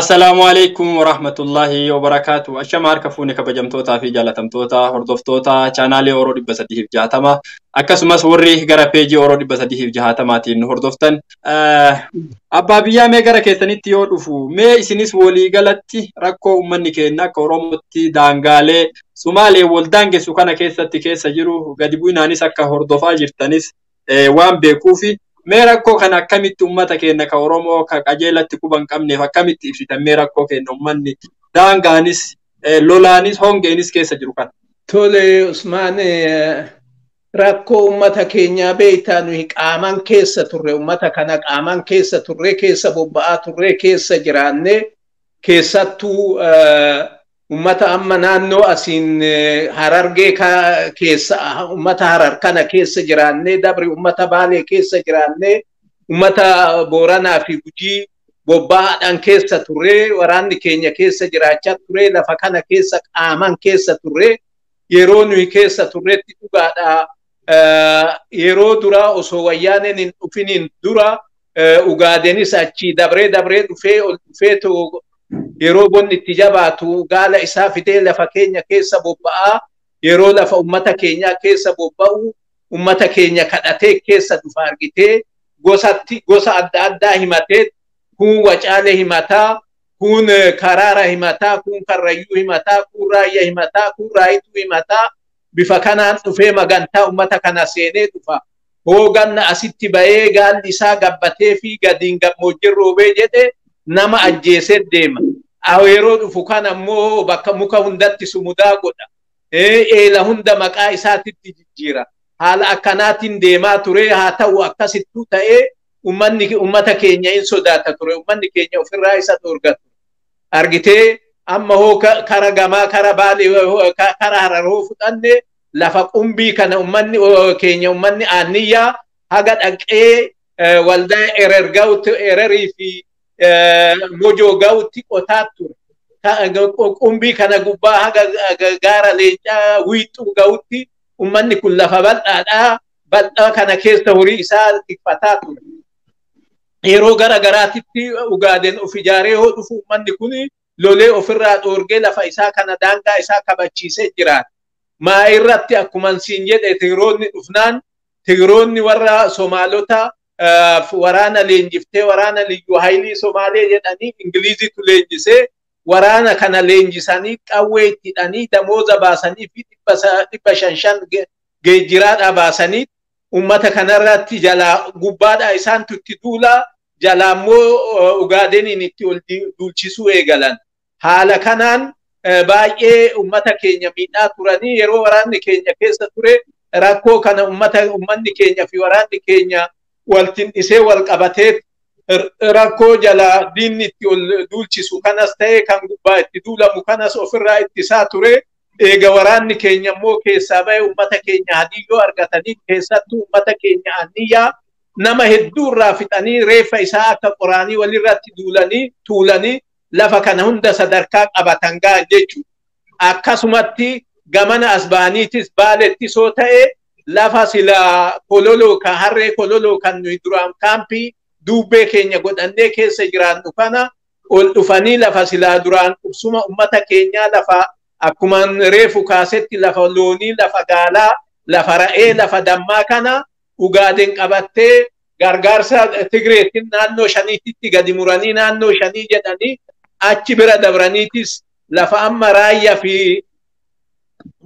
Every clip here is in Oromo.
Assalaamu alaikum warahmatullahi wabarakatuh. Ashama harka fuune kabajamtootaa fi jaalatamtoota hordoftoota chaanaalee Oro 360 akkasumas warri gara peejii Oro 360tiin hordoftan. Abbaa biyyaa, mee gara keessanitti yoo dhufu, mee isinis waliigalatti rakkoo uummanni keenya akka Oromootti daangaalee Sumaalee wal daangessu kana keessatti keessa jiru gadi bu'inaanis akka hordofaa jirtanis waan beekuufi, mee rakkoo kana akkamitti uummata keenya ka Oromoo ka qajeelatti quba hin qabneef akkamitti ibsitan, mee rakkoo keenya uummanni daangaanis lolaanis hongeenis keessa jiru kana? Tole Usmaan, rakkoo uummata keenyaa beektaa, nuyi qaamaan keessa turre, uummata kana qaamaan keessa turre, keessa bobba'aa turre, keessa jiraanne. Keessattuu uummata amma naannoo asiin Harargee keessa, uummata Harar kana keessa jiraanne, dabri uummata Baalee keessa jiraanne, uummata Booranaa fi Gujii bobba'aadhaan keessa turre, waraanni keenya keessa jiraachaa ture, lafa kana keessa qaamaan keessa turre. Yeroo nuyi keessa turretti, dhugaadha, yeroo dura osoo Wayyaaneen hin dhufiniin dura Ugaadenis achii dabree dabree dhufee ol dhufee, yeroo bonni itti jabaatu gaala isaa fidee lafa keenya keessa bobba'aa. Yeroo lafa ummata keenyaa keessa bobba'u ummata keenya kadhatee keessa dhufa. Argitee, gosatti gosa adda addaa himatee, kun Wacaalee himataa, kun Karaara himataa, kun Karrayyuu himataa, kun Raayya himataa, kun Raayituu himataa, bifa kanaan dhufee magantaa ummata kana seenee dhufa. Hooganna asitti bahee gaalli isaa gabbatee fi gadiin gammoojjiin roobee jedhe nama ajjeesee deema. Yeroo dhufu kana immoo bakka muka hundatti sumudaa godha. Eela hunda maqaa isaatitti jijjiira. Haala akkanaatiin deemaa ture. Haa ta'u, akkasittuu ta'ee ummanni ummata keenya hin sodaata ture. Ummanni keenya ofirraa isa dhoorgatu. Argitee, amma hoo kara gamaa, kara Baalee, kara Hararoo fudhanne, lafa Qumbii kana ummanni keenya, ummanni Aaniyyaa haga dhaqee waldaa Erer ga'utti, Ererii fi Mojoo ga'utti qotaa ture. Qumbii kana gubbaa haga gaara Leencaa Wiixuu ga'utti ummanni kun lafa bal'aadhaa, bal'aa kana keessa horii isaa tikfataa ture. Yeroo gara garaatitti Ugaaden of ijaaree hoo dhufu ummanni kun lolee ofirraa dhoorgee lafa isaa kana, daangaa isaa kabachiisee jiraata. Maa irratti akkuma siin jedhe, Tigiroonni dhufnaan Tigiroonni warra Somaalota waraana leenjiftee, waraana Liyyuu Haayilii Somaalee jedhanii Ingilizitu leenjisee, waraana kana leenjisanii, qawwee itti hidhanii, damooza baasanii fi 500 5 geejjiraadhaa baasanii ummata kanarratti jalaa gubbaadhaa isaantu itti duulaa, jalaa immoo Ugaadeniin itti ol duulchisuu eegalan. Haala kanaan baay'ee ummata keenya miidhaa turanii. Yeroo waraanni keenya keessa ture rakkoo kana ummanni keenya fi waraanni keenya wal tin'isee wal qabatee rakkoo jala diinni itti ol duulchisu kanas ta'e kan gubbaa itti duulamu kanas ofirraa ittisaa ture. Eega waraanni keenya immoo keessaa bahe ummata keenya hadiyyoo argatanii, keessattuu ummata keenya Anniyyaa nama hedduu irraa fixanii, reeffa isaa akka qoraanii walirratti duulanii tuulanii lafa kana hunda sadarkaa qabatan ga'an jechuudha. Akkasumatti gamana as ba'aniitis Baaletti soo ta'e lafa sila Kololoo kan Harree Kololoo kan nuyi duraan kaampii duubbee keenya godhannee keessa jiraannu kana ol dhufanii, lafa silaa duraan qubsuma ummata keenyaa, lafa akkuma reefu kaasetti lafa loonii, lafa gaalaa, lafa ra'ee, lafa dammaa kana Ugaaden qabattee gargaarsa Tigreetiin naannoo shaniitti gadi muranii, naannoo shanii jedhanii achi bira dabraniitis lafa amma Raayyaa fi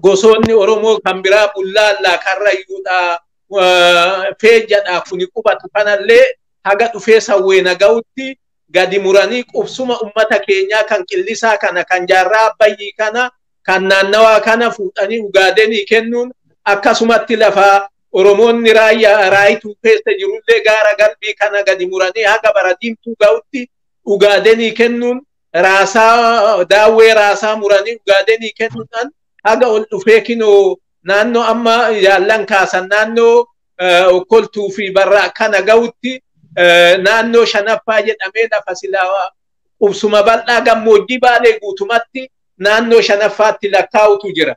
gosoonni Oromoo kan biraa Bullaallaa, Karrayyuudhaa, Feejjadhaa kuni qubatu kanallee haga dhufee Sawweena ga'utti gadi muranii, qubsuma ummata keenyaa kan Qillisaa kana, kan Jaarraa Abbayyii kana, kan naannawaa kana fuudhanii Ugaadenii kennuun, akkasumatti lafa Oromoonni Raayyaa Raayituu keessa jirullee gaara Galbii kana gadi muranii haga Bara Diimtuu ga'utti Ugaadenii kennuun, Raasaa Daawwee Raasaa muranii Ugaadenii kennuudhaan haga ol dhufee kinoo naannoo amma yaallan kaasan, naannoo Okkoltuu fi Barraa kana ga'utti, naannoo shanaffaa jedhamee lafa silaa qubsuma bal'aa gammoojjii Baalee guutumatti naannoo shanaffaatti lakkaa'utu jira.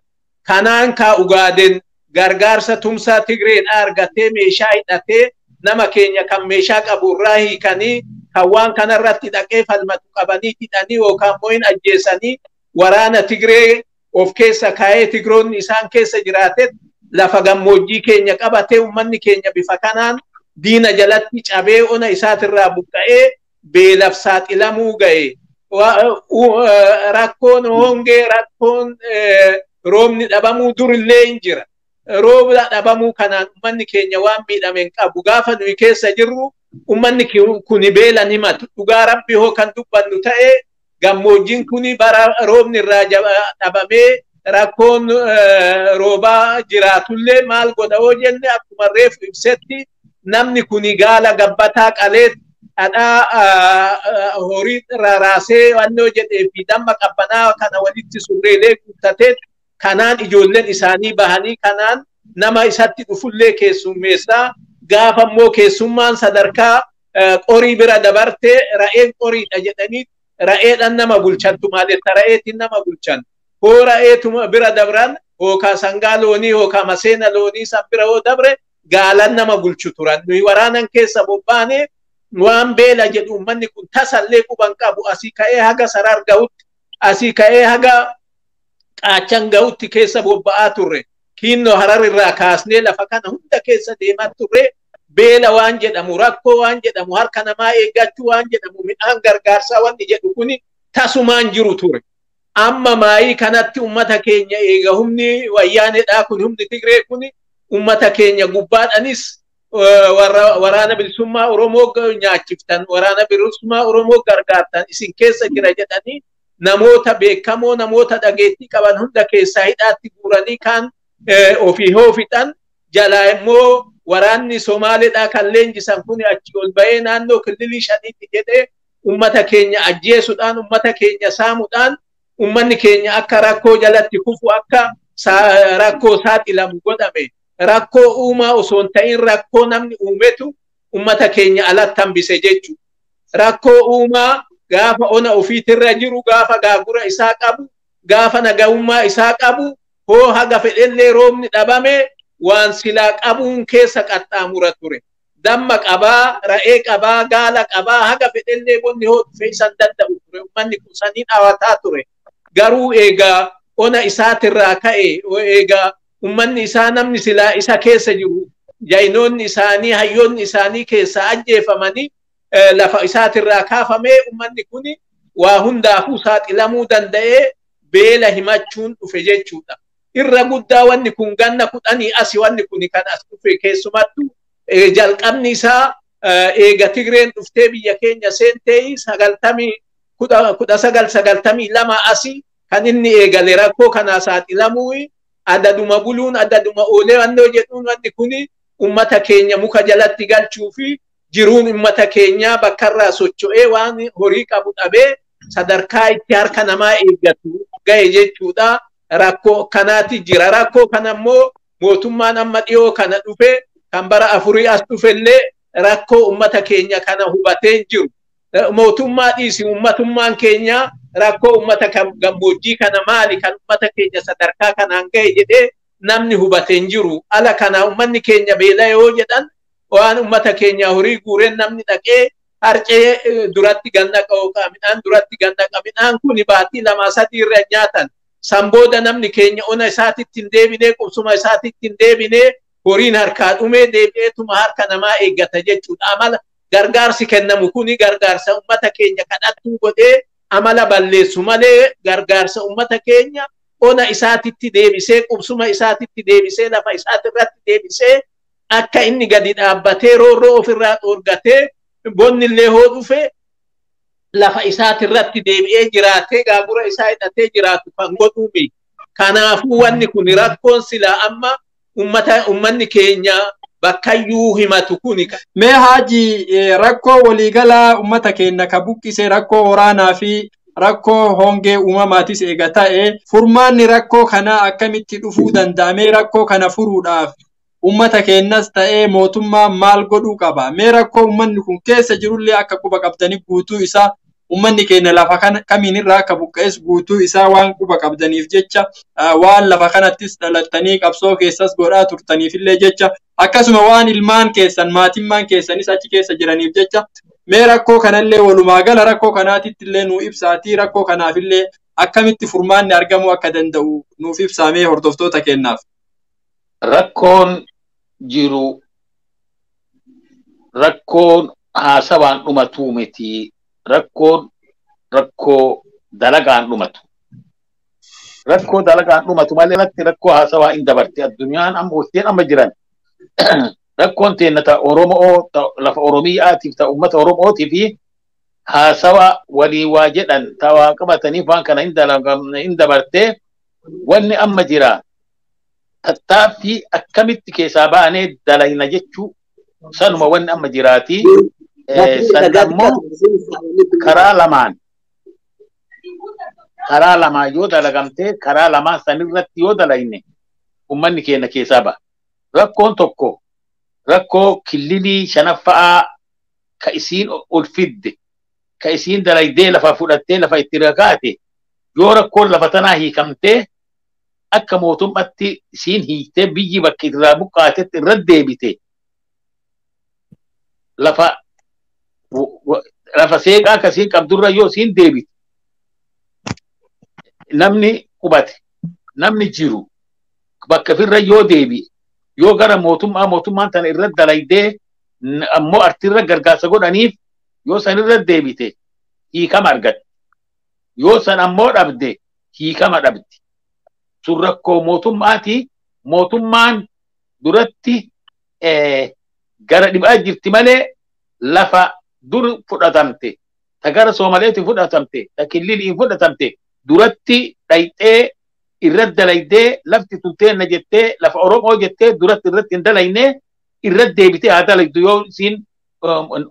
Kanaan kaa Ugaaden gargaarsa tumsaa Tigreedhaa argatee meeshaa hidhatee nama keenya kan meeshaa qabu irraa hiikanii kan waan kanarratti dhaqee falmatu qabanii hidhanii yookaan immoo hin ajjeesanii waraana Tigree of keessa kaa'ee Tigroonni isaan keessa jiraate lafa gammoojjii keenya qabatee uummanni keenya bifa kanaan diina jalatti cabee ona isaatirraa buqqa'ee beelaaf saaxilamuu ga'e. Rakkoon hongee rakkoon roobni dhabamuu durillee hin jira. Rooba dhabamuu kanaan uummanni keenya waan miidhame hin qabu. Gaafa nuyi keessa jirru uummanni kuni beela ni himatu. Dhugaa rabbi hoo kan dubbannu ta'e gammoojjiin kuni bara roobni irraa dhabamee rakkoon roobaa jiraatullee maal godha hoo jenne akkuma reefu ibsetti namni kuni gaala gabbataa qalee dhadhaa horii raraasee wannoo jedhee fi damma qabbanaa kana walitti surreelee guuttatee kanaan ijoolleen isaanii bahanii kanaan nama isatti dhufullee keessummeessaa gaafa immoo keessummaan sadarkaa qorii bira dabartee ra'een qoriidha jedhanii ra'eedhaan nama bulchantu maaletta ra'eetiin nama bulchan hoo ra'eetuma bira dabran hookaa sangaa loonii hookaa maseena loonii san bira hoo dabre gaalan nama bulchu turan nuyi waraanan keessa bobbaane waan beela jedhu uummanni kun tasallee quban qabu asii ka'ee haga sarar ga'utti asii ka'ee haga qaachan ga'utti keessa bobba'aa turre kiinnoo harar irraa kaasnee lafa kana hunda keessa deemaa turre beela waan jedhamu rakkoo waan jedhamu harka namaa eeggachuu waan jedhamu midhaan gargaarsaa wanni jedhu kuni tasumaan jiru ture. Amma maayii kanatti ummata keenya eega humni wayyaaneedhaa kun humni Tigree kun ummata keenya gubbaadhanis waraana bilisummaa Oromoo nyaachiftan waraana bilisummaa Oromoo gargaartan isin keessa jira jedhanii namoota beekamoo namoota dhageettii qaban hunda keessaa hidhaatti guuranii kan ofii hoo fixan jalaa immoo waraanni Somaaleedhaa kan leenjisan kun achi ol ba'ee naannoo kililii shaniitti jedhee ummata keenya ajjeesuudhaan ummata keenya saamuudhaan ummanni keenya akka rakkoo jalatti kufu akka rakkoo saaxilamu godhame. Rakkoo uumaa osoo hin ta'in rakkoo namni uumetu ummata keenya alatti hambise jechuudha. Rakkoo uumaa gaafa ona ofiitirra jiru gaafa gaagura isaa qabu gaafa nagahummaa isaa qabu hoo haga fedhellee roobni dhabame waan silaa qabuun keessa qaxxaamura ture. Damma qabaa, ra'ee qabaa, gaala qabaa haga fedhellee bonni hoo dhufe isan danda'u ture. Uummanni kun saniin hawataa ture. Garuu eegaa ona isaatirraa ka'e eegaa ummanni isaa namni silaa isa keessa jiru jayinoonni isaanii hayyoonni isaanii keessaa ajjeefamanii lafa isaatirraa kaafamee ummanni kun waa hundaafuu saaxilamuu danda'ee beela himachuun dhufe jechuudha. Irra guddaa wanni kun ganna 10 asi wanni kun kan as dhufe keessumattuu jalqabni isaa eega Tigreen dhuftee biyya keenya seentee 1992 asi kan inni eegale rakkoo kanaa saaxilamuu adaduma buluun adaduma oolee wannoo jedhuun wanni kuni ummata keenya muka jalatti galchuu fi jiruun ummata keenyaa bakkarraa socho'ee waan horii qabu dhabee sadarkaa itti harka namaa eeggatu ga'e jechuudha. Rakkoo kanaati jira. Rakkoo kana immoo mootummaan amma dhiyoo kana dhufe kan bara 4 as dhufellee rakkoo ummata keenya kana hubatee hin jiru. Mootummaa dhiisi ummatummaan keenya rakkoo ummata gammoojjii kana maali kan ummata keenya sadarkaa kanaan ga'e jedhee namni hubatee hin jiru. Ala kana ummanni keenya beela yoo jedhan waan ummata keenya horii guureen namni dhaqee harcee duratti gannaqa yookaan midhaan duratti gannaqa midhaan kun baatii 2 3 irra nyaatan. San booda namni keenya ona isaatitti hin deebinee qubsuma isaatitti hin deebinee horiin harkaa dhumee deebi'eetuma harka namaa eeggata jechuudha. Amala gargaarsi kennamu kuni gargaarsa ummata keenya kadhattuu godhee amala balleessu malee gargaarsa ummata keenya ona isaatitti deebisee qubsuma isaatitti deebisee lafa isaatirratti deebisee akka inni gadi dhaabbatee roorroo ofirraa dhoorgatee bonnillee hoo dhufe lafa isaatirratti deebi'ee jiraatee gaagura isaa hidhatee jiraatu kan godhuumi. Kanaafuu wanni kun rakkoon silaa amma ummanni keenya bakkayyuu himatu kuni. Mee Haaji rakkoo waliigalaa ummata keenya ka buqqise rakkoo waraanaa fi rakkoo hongee uumamaatis eega ta'e furmaanni rakkoo kanaa akkamitti dhufuu danda'amee rakkoo kana furuudhaaf ummata keenyas ta'ee mootummaa maal godhuu qaba? Mee rakkoo uummanni kun keessa jirullee akka quba qabdanii guutuu isaa Uummanni keenya lafa kana kamiin irraa akka buqqa'es guutuu isaa waan quba qabdaniif jecha waan lafa kanattis dhalattanii qabsoo keessas godhaa turtaniifillee jecha akkasuma waan ilmaan keessan maatimmaan keessanis achi keessa jiraniif jecha mee rakkoo kanallee walumaa gala rakkoo kanaatitti illee nuu ibsaatii rakkoo kanaafillee akkamitti furmaanni argamuu akka danda'u nuuf ibsaamee hordoftoota kennaaf. Rakkoon jiru rakkoon haasawaan dhumatuu miti. Rakkoon rakkoo dalagaan dhumatu. Rakkoo dalagaan dhumatu malee irratti rakkoo haasawaa hin dabarte addunyaan amma waqtiin amma jiran. Rakkoon teenna ta Oromoo ta lafa Oromiyaatiif ta uummata Oromootii fi haasawa walii waa jedhan ta waa qabataniif waan kana hin dabarte wanni amma jira tattaaffii akkamitti keessaa baanee dalayna jechuu sanuma wanni amma jiraati. San ammoo karaa lamaan yoo dalagamte karaa lamaan sanirratti yoo dalayne uummanni keenya keessaa ba'a. Rakkoon tokko rakkoo killilii shanaffa'aa ka isiin ol fidde ka isiin dalaydee lafa fudhattee lafa itti rakaate yoo rakkoon lafa tanaa hiikamtee akka mootummaatti isiin hiiktee biyyi bakka irraa buqqaatetti irra deebite lafa lafa seeqaa akkasiin qabdurra yoo isiin deebite namni qubate namni jiru bakka ofirra yoo deebi'e yoo gara mootummaa mootummaan tana irra dalaydee ammoo artiirra gargaarsa godhaniif yoo san irra deebite hiikama argatte yoo san ammoo dhabde hiikama dhabdi sun rakkoo mootummaati mootummaan duratti gara dhibaa jirti malee lafa dur fudhatamte ta gara Soomaleetiin fudhatamte ta Killiliin fudhatamte duratti dhayxee irra dalaydee lafti tunteenna jettee lafa Oromoo jettee duratti irratti hin dalayne irra deebitee haa dalaydu yoo isiin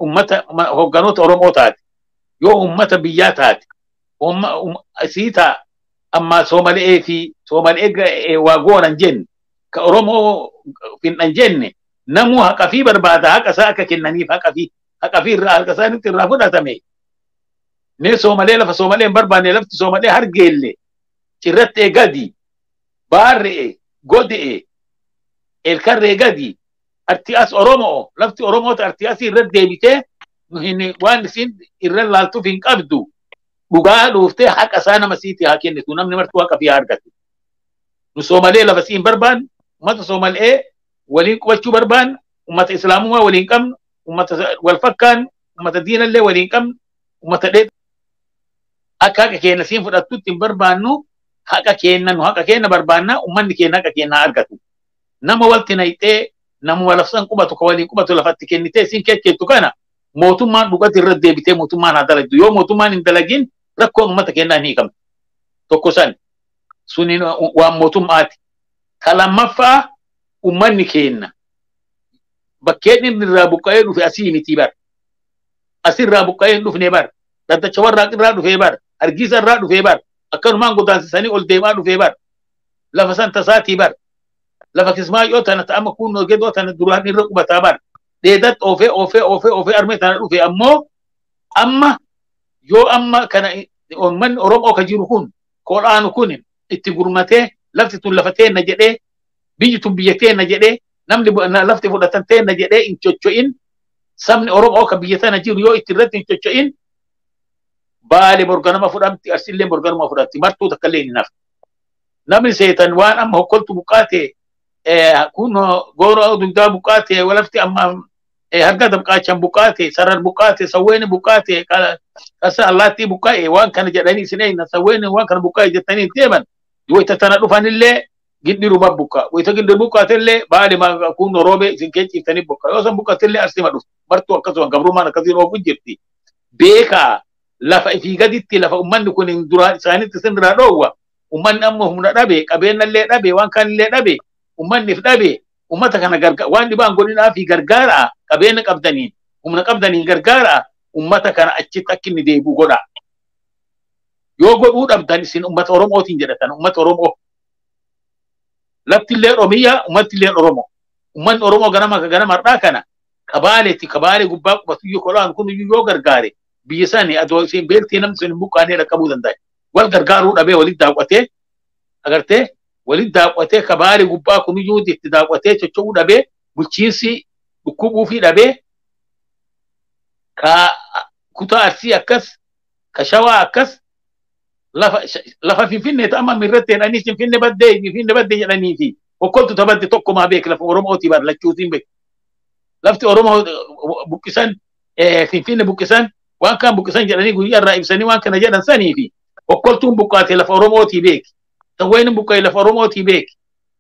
ummata hogganoota Oromoo taate yoo ummata biyyaa taate isii taa amma Soomalee fi Soomalee waa goonan jenne ka Oromoo finnan jenne namuu haqa fi barbaada haqa isaa akka kennaniif haqa fi irraa harka isaanitti irraa fudhatame. Mee Soomalee lafa Soomalee hin barbaanne lafti Soomalee hargeelle cirrattee gadi baarre'e gode'e elkarree gadi arti as Oromoo lafti Oromoota arti asii irra deebitee waan isin irra laaltuuf hin qabdu dhugaa dhuuftee haqa isaa nama siiti haa kennitu namni martuu haqa fi haa argatu. Nu Soomalee lafa sii hin barbaanne uummata Soomalee waliin qubachuu barbaanne uummata Islaamummaa waliin qabnu uummata wal fakkaannu uummata diinallee waliin qabnu uummata dheedha. Akka haqa keenya siin fudhattutti hin barbaannu haqa keenya nu haqa keenya barbaanna uummanni keenya haqa keenya argatu. Nama walti nayxee namuma lafsan qubatu ka waliin qubatu lafatti kennitee siin keekkeettu kana mootummaan dhugatti irra deebitee mootummaan haa dalagdu yoo mootummaan hin dalagin rakkoon uummata keenyaa hin hiikamtu. Tokko san suni waan mootummaati. Ka lammaffaa uummanni keenya bakkeen inni irraa buqqa'ee dhufe asii miti bar. Asirraa buqqa'ee hin dhufne bar. Daddacha warraaq irraa dhufee bar. Hargiisa irraa dhufee bar. Akkanumaan godaansisanii ol deemaa dhufee bar. Lafa san tasaatii bar. Lafa Kismaayyoo tana ta'ama kunnoo gedoo tana duraan irra qubataa bar. Dheedat oofee oofee oofee oofee armee tana dhufe ammoo amma yoo amma kana uummanni Oromoo ka jiru kun koodhaanu kun itti gurmatee lafti tun lafa teenna jedhee biyyi tun biyya teenna jedhee namni lafti fudhatan teenna jedhee hin chocho'in sabni Oromoo ka biyya tana jiru yoo itti irratti hin chocho'in baale borganama fudhamti arsillee borganama fudhamti martuu takka illee hin hafne. Namni seetan waan amma hokkoltu buqqaate kun goora dugdaa buqqaate lafti amma harka dabqaachan buqqaate sarar buqqaate sawweeni buqqaate kasa allaattii buqqaa'e waan kana jedhanii isin eegna sawweeni waan kana buqqaa'e jettanii hin deeman yoo itti tana dhufanillee gindhiruma buqqa wayita gindhir buqqaatellee baale kun roobe isin keeciiftanii buqqa yoo san buqqatellee arsima dhufu martuu akkasuma gabrummaan akkasiin oofu jirti beekaa lafa ifii gaditti lafa ummanni kun duraan isaanitti isin irraa dhoowwa ummanni amma humna dhabe qabeenyallee dhabe waan kaanillee dhabe ummanni if dhabe ummata kana waan dhibaan godhinaa fi gargaaraa qabeenya qabdaniin humna qabdaniin gargaaraa ummata kana achitti akka inni deebi'u godha. Yoo godhuu dhabdan isin ummata Oromootiin jedhatan ummata Oromoo. Laftillee Oromiyaa ummattillee Oromoo. Ummanni Oromoo ganama ganama har'aa kana kabaaleetti kabaalee gubbaa qubatu iyyuu kolaan kun iyyuu yoo gargaare Biyya sani adoo isiin beeltii namni sun hin buqqaanee dhaqqabuu danda'a. Wal gargaaruu dhabee walitti daawwatee agartee walitti daawwatee kabaari gubbaa kuniyyuu itti daawwatee socho'uu dhabee bulchiinsi dhukkubuu fi dhabee ka kutaa Arsii akkas ka Shawaa akkas lafa Finfinnee ta'ama mirratti jedhanii Finfinnee baddee Finfinnee baddee jedhanii fi okkoltu tabadde tokkumaa beek lafa Oromootii bar lachuutiin beek. Lafti Oromoo buqqisan Finfinnee buqqisan waan kaan buqqisan jedhanii guyyaa irraa ibsanii waan kana jedhan sanii fi okkoltuun buqqaate lafa Oromootii beek. Tawween buqqaate lafa Oromootii beek.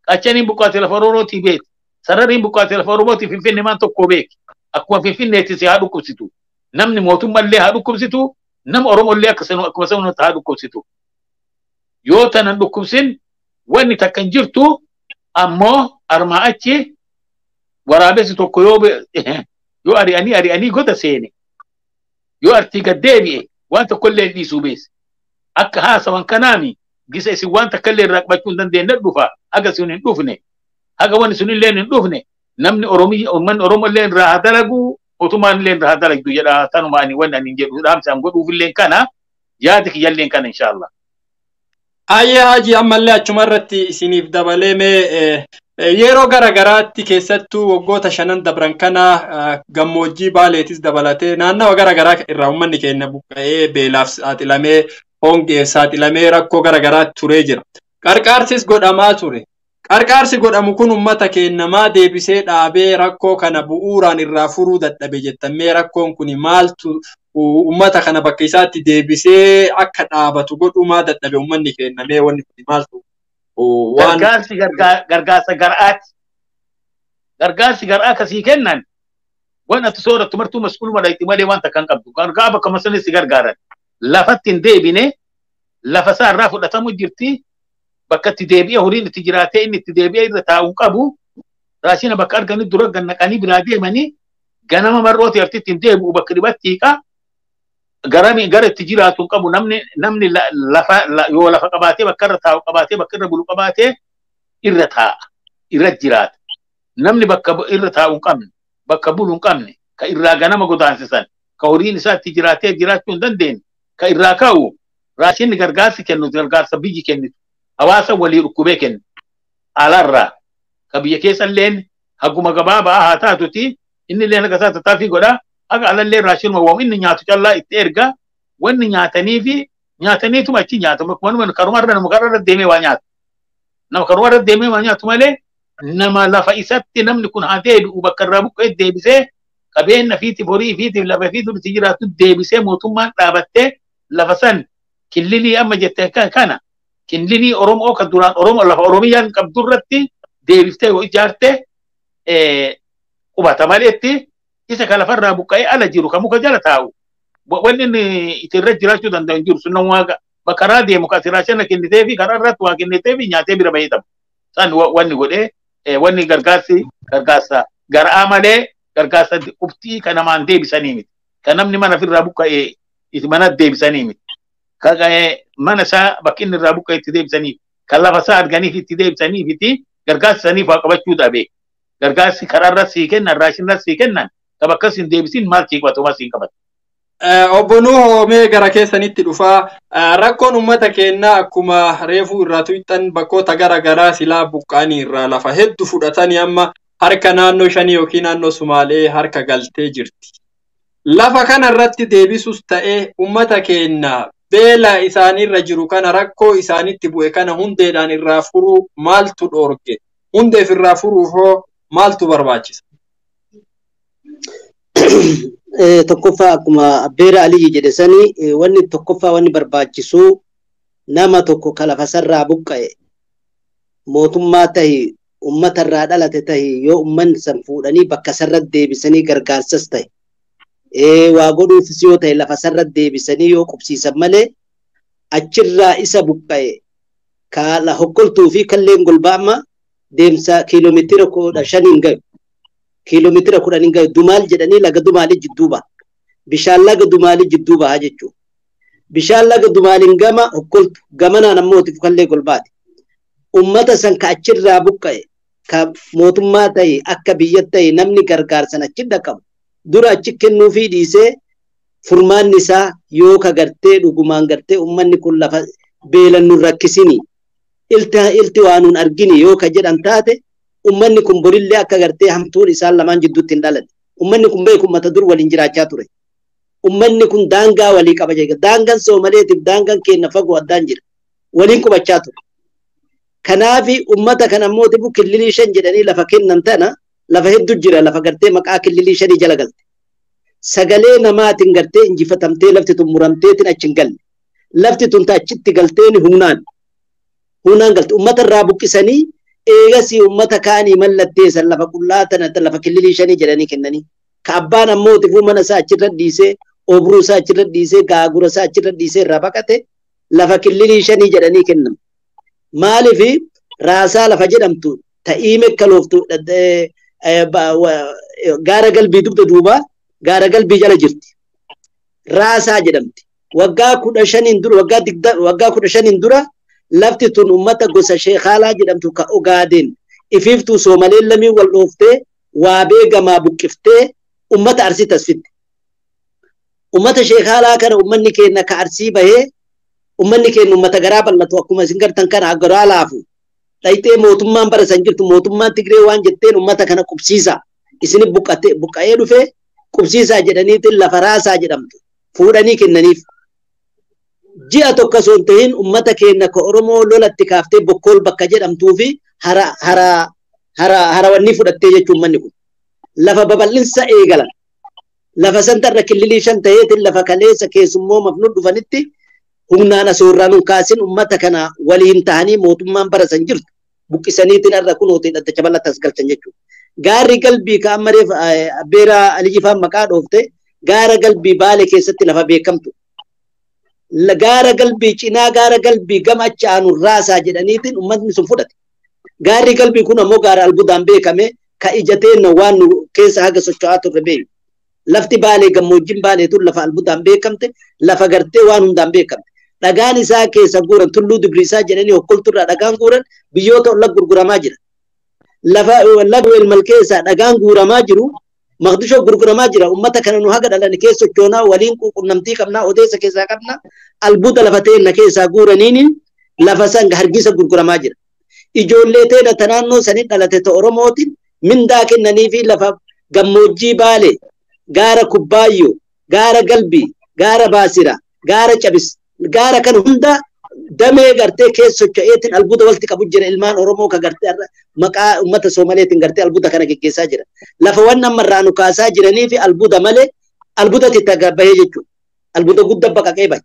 Qachaniin buqqaate lafa Oromootii beek. Sarariin buqqaate lafa Oromootii Finfinnee maan tokko beek. Akkuma Finfinneetti si haa dhukkubsitu. Namni mootummaallee haa dhukkubsitu. Nama Oromollee akkuma sanatti haa dhukkubsitu. Yoo tanan dhukkubsin wanni takka hin jirtu ammoo armaa achi waraabessi tokko yoo ari'anii goda seene yoo artii gad deebi'e waan tokkollee hin dhiisuu bees. Akka haasawan kanaami gisa isin waan takkallee irraa qabachuu hin dandeenye dhufa haga sun hin dhufne haga wanni sun illee hin dhufne namni Oromiyyaa uummanni Oromoo illee irraa haa dalagu mootummaan illee irraa haa dalagdu jedha tanuma ani wanni ani jedhu dhaamsa an godhuuf illee kana yaada kiyyallee kana inshaallah. Ayyee Haji ammallee achuma irratti isiniif dabalee mee yeroo gara garaatti keessattuu waggoota shanan dabran kana gammoojjii Baaleetis dabalatee naannawa gara garaa irraa uummanni keenya buqqa'ee beelaaf saaxilamee hongeef saaxilamee rakkoo gara garaatti turee jira. Qarqaarsis godhamaa ture. Qarqaarsi godhamu kun uummata keenya maa deebisee dhaabee rakkoo kana bu'uuraan irraa furuu dadhabe jettamee rakkoon kun maaltu uummata kana bakka isaatti deebisee akka dhaabatu godhuu maa dadhabe uummanni keenya mee wanni kun maaltu waan gargaarsi gargaarsa gar'aati. Gargaarsi gar'aa kasii kennan waan ati soorattu martuu mas'uuluma dhaqxi malee waan takka hin qabdu. Gargaa bakka masanis si gargaaran. Lafatti hin deebine lafa isaa irraa fudhatamu jirti. Bakka itti deebi'ee horiin itti jiraatee inni itti deebi'ee irra taa'uu qabu. Raashina bakka arganii dura gannaqanii biraa deemanii ganama mar'ooti artitti hin deebi'u bakka dhibatti hiiqa. Garami gara itti jiraatu hin qabu namni lafa yoo lafa qabaatee bakka irra taa'u qabaatee bakka irra bulu qabaatee irra taa'a irra jiraata. Namni bakka irra taa'u hin qabne bakka bulu hin qabne ka irraa ganama godaansisan ka horiin isaa itti jiraatee jiraachuu hin dandeenye ka irraa ka'u raashinni gargaarsi kennu gargaarsa biyyi kennitu hawaasa walii dhukkubee kennu alarraa ka biyya keessa illeen haguma gabaabaa haa taatuti inni illeen akka isaa tattaaffii godhaa haga alallee raashinuma waan inni nyaatu callaa itti erga wanni nyaatanii fi nyaataniituma achi nyaatu manuma karumarra nama kararra deemee waa nyaatu nama karumarra deemee waa nyaatu malee nama lafa isatti namni kun haa deebi'u bakka irraa buqqee deebisee qabeenya fiitiif horii fiitiif lafa fiitiif itti jiraatu deebisee mootummaan dhaabattee lafa san killilii amma jette kana killilii Oromoo kan duraan Oromoo lafa Oromiyaan qabdu irratti deebiftee yoo ijaarte qubata maleetti isa ka lafarraa buqqa'ee ala jiru ka muka jala taa'u wanni inni itti irra jiraachuu danda'u hin jiru sun nama bakka deemu ka raashina kennitee fi karaa irratti waa kennitee fi nyaatee bira bahee tapha. San wanni godhee wanni gargaarsi gargaarsa gar'aa malee gargaarsa qubxii ka namaan deebisanii miti. Ka namni mana ofirraa buqqa'ee itti mana deebisanii miti. Ka mana isaa bakki inni irraa buqqa'e itti deebisanii kan lafa isaa arganiif itti deebisanii fi gargaarsa saniif waa qabachuu dhabe. Gargaarsi karaa irra sii kennan raashinarra sii kennan ka bakka siin deebisin maal sii qabatu maal siin qabatu. Obbo Nuhoo mee gara keessanitti dhufaa rakkoon uummata keenyaa akkuma reefuu irraa tuqxan bakkoota gara garaa silaa buqqaanii irraa lafa hedduu fudhatanii amma harka naannoo shanii yookiin naannoo Sumaalee harka galtee jirti. Lafa kana irratti deebisus ta'ee uummata keenya beela isaanirra jiru kana rakkoo isaanitti bu'e kana hundeedhaan irraa furuu maaltu dhoorge? Hundeef irraa furuuf hoo maaltu barbaachisa? Tokkoffaa akkuma Abbeera Aliyyi jedhe sani wanni tokkoffaa wanni barbaachisu nama tokko ka lafa sarraa buqqa'e mootummaa tahi uummatarraa dhalate tahi yoo uummanni san fuudhanii bakka sarra deebisanii gargaarsas tahe waa godhuufis yoo ta'e lafa sarra deebisanii yoo qubsiisan malee achirraa isa buqqa'e ka hokkoltuu fi kalleen golbaama deemsa kiiloomeetira 15 gahu. Kiiloomeetira 10 gahu dumaal jedhanii laga dumaalii jidduu baha. Bishaan laga dumaalii jidduu baha jechuudha. Bishaan laga dumaaliin gama hokkoltu gamanaan ammoo kallee golbaati. Uummata san ka achirraa buqqa'e ka mootummaa ta'e akka biyya ta'e namni gargaarsan achi dhaqabu. Dura achi kennuufii dhiisee Furmaanni isaa yoo ka gartee dhugumaan gartee uummanni kun lafa beelan nun rakkisini ilti waa nun argini yoo ka jedhan taate uummanni kun borillee akka gartee hamtuun isaan lamaan jidduutti hin dhalanne. Uummanni kun beeku uummata dur waliin jiraachaa ture. Uummanni kun daangaa walii qaba jechuudha. Daangaan Soomaleetiif daangaan keenya fagoo addaan jira. Waliin qubachaa ture. Kanaafi uummata kana ammoo tibu killilii 5 jedhanii lafa kennan tana lafa hedduu jira lafa gartee maqaa killilii 5 jala galte. Sagalee namaatiin gartee injifatamtee lafti tun muramteetiin achi hin galle. Lafti tun achitti galteen humnaan. Humnaan galte. Uummata irraa buqqisanii eegasii uummata kaanii mallatteessan lafa qullaa tana lafa killilii 5 jedhanii kennanii. Ka abbaan ammoo tifuu mana isaa achirra dhiisee obruu isaa achirra dhiisee gaagura isaa achirra dhiisee irraa baqate lafa killilii 5 jedhanii kennan. Maaliif raasaa lafa jedhamtu ta'ii mekkalooftu gaara galbii dugda duuba gaara galbii jala jirti. Raasaa jedhamti. Waggaa 15 dura waggaa 15 dura lafti tun uummata gosa Sheekaalaa jedhamtu ka Ogaadeen ifiiftuu Soomaleen lamii wal dhooftee waabee gamaa buqqiftee uummata Arsii tasfitte. Uummata Sheekaalaa kana uummanni keenya ka Arsii bahee uummanni keenya uummata garaa bal'atu akkuma isin gartan kana garaa laafu. Dhayitee mootummaan bara san jirtu mootummaan Tigree waan jetteen uummata kana qubsiisa. Isin buqqa'ee dhufee qubsiisaa jedhaniitiin lafa raasaa jedhamtu fuudhanii kennaniif. Ji'a tokko osoo hin tahin uummata keenya ka Oromoo lolatti kaaftee Bokkool bakka jedhamtuu fi harawanni fudhattee jechuun uummanni kun. Lafa babal'insa eegalan. Lafa santarra killilii 5 ta'eetiin lafa kaleessa keessummoo mafnuu dhufanitti humnaan asoorraa nun kaasin uummata kana waliin ta'anii mootummaan bara san jirtu buqqisaniitiin har'a kunootiin dhaddacha bal'aatti as galchan jechuudha. Gaarri galbii ka amma reef Abbeeraa Aliyyifaan maqaa dhoofte gaara galbii Baale keessatti lafa beekamtu. Gaara galbii cinaa gaara galbii gama achi aanu raasaa jedhaniitiin uummatni sun fudhate. Gaarri galbii kun ammoo gaara albudaan beekame ka ija teenna waan nu keessa haga socho'aa turre beeku. Lafti Baalee gammoojjiin Baalee tun lafa albudaan beekamte lafa gartee waan hundaan beekamte. Dhagaan isaa keessa guuran tulluu dibriisaa jedhanii hokkolturraa dhagaan guuran biyyoota olla gurguramaa jira. Lafa laga weelmal keessaa dhagaan guuramaa jiru Maqdishoo gurguramaa jira. Uummata kana nu haga dhalan keessa sochoonaa waliin quunnamtii qabnaa odeessa keessaa qabna albuuda lafa teenna keessaa guuraniin lafa san hargisa gurguramaa jira. Ijoollee teena ta naannoo sanii dhalate ta Oromootiin mindaa kennanii fi lafa gammoojjii Baalee gaara Kubbaayyoo gaara Galbii gaara Baasira gaara Cabis gaara kan hunda damee gartee keessa socho'eetiin albuuda walitti qabu jira ilmaan Oromoo ka gartee maqaa uummata Soomaleetiin gartee albuuda kana geggeessaa jira. Lafa waan amma irraa nu kaasaa jiranii fi albuuda malee albuudatti bahee jechuudha. Albuuda guddaa baqaqee bahe.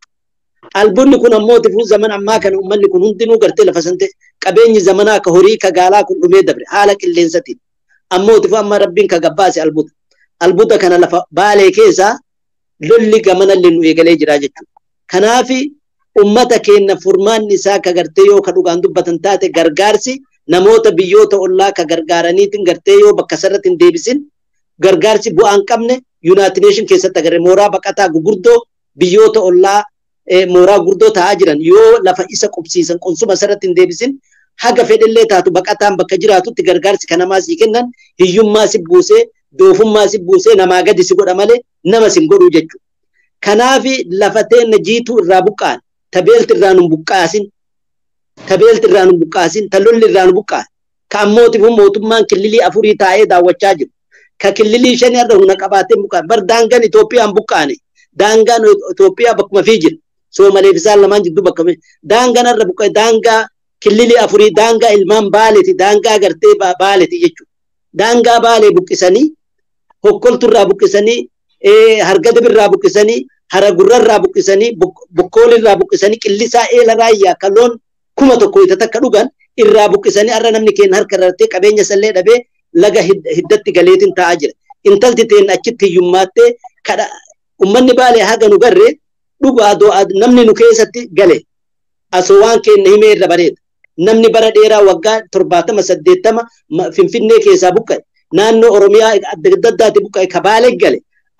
Albuudni kun ammoo tifuu zaman ammaa kana uummanni kun hundinuu gartee lafa sante qabeenyi zamanaa ka horii ka gaalaa kun dhumee dabre haala qilleensatiin. Ammoo tifuu amma rabbiin ka gabbaase albuuda. Albuuda kana lafa Baalee keessaa lolli gamanallee nu eegalee jira jechuudha. Kanaafi ummata keenya furmaanni isaa ka gartee yoo ka dhugaan dubbatan taate gargaarsi namoota biyyoota ollaa ka gargaaraniitiin gartee yoo bakka sarratti hin deebisin gargaarsi bu'aa hin qabne United Nation keessatti agarre mooraa baqataa gurguddoo biyyoota ollaa mooraa gurguddoo ta'aa jiran yoo lafa isa qubsiisan qunsuma sarratti hin deebisin haga fedhellee taatu baqataan bakka jiraatutti gargaarsi kan namaa sii kennan hiyyummaa si buusee doofummaa si buusee namaa gadi si godha malee nama si hin godhuu jechuudha. Kanaafi lafa teenna jiituu irraa buqqa'an tabeelti irraa nu buqqaasin tabeelti irraa nu buqqaasin talolli irraa nu buqqaan ka ammootiif mootummaan killilii 4 taa'ee daawwachaa jiru ka killilii 5 irra humna qabaatee buqqaan bar daangaan Itoophiyaan buqqaane daangaan Itoophiyaa bakkuma fi jira Soomaleef isaan lamaan jidduu bakka daangaan irra buqqa'e daangaa killilii 4 daangaa ilmaan Baaleeti daangaa gartee Baaleeti jechuudha. Daangaa Baalee buqqisanii hokkolturraa buqqisanii hargadabirraa buqqisanii hara gurrarraa buqqisanii bokkoolirraa buqqisanii qillisaa eela raayyaa ka loon 1000 ita takka dhugan irraa buqqisanii har'a namni keenya harka irratti qabeenya sallee dhabee laga hiddatti galeetiin taa'aa jira. Intalti teen achitti hiyyummaattee kadha uummanni Baalee haga nu garree dhugaa namni nu keessatti gale asoo waan keenya himee irra bareeda. Namni bara dheeraa waggaa 70 80 Finfinnee keessaa buqqa'e naannoo Oromiyaa adda addaatti buqqa'e ka Baalee gale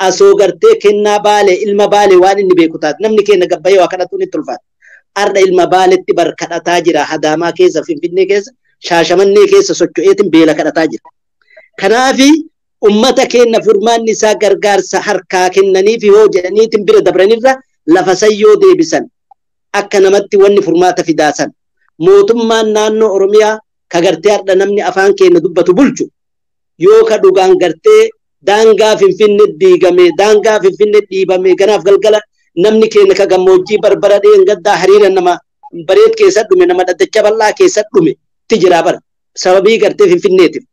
asoo gartee kennaa Baalee ilma Baalee waan inni beeku taate namni keenya gabbayee waa kadhatuun itti ulfaata. Har'a ilma Baaleetti bar kadhataa jira Hadaamaa keessa Finfinnee keessa Shaashamannee keessa socho'eetiin beela kadhataa jira. Kanaafi Ummata keenya furmaanni isaa gargaarsa harkaa kennaniif yoo jedhaniitiin bira dabranirra lafa san yoo deebisan akka namatti wanni furmaata fidaasan. Mootummaan naannoo Oromiyaa ka gartee har'a namni afaan keenya dubbatu bulchu yoo ka dhugaan gartee daangaa Finfinnee diigame, daangaa Finfinnee dhiibame, ganaaf galgala namni keenya ka gammoojjii barbara dheengaddaa hariira nama bareed keessa dhume, nama dhaddacha bal'aa keessa dhume ti jira bara sababii gartee Finfinneetiif.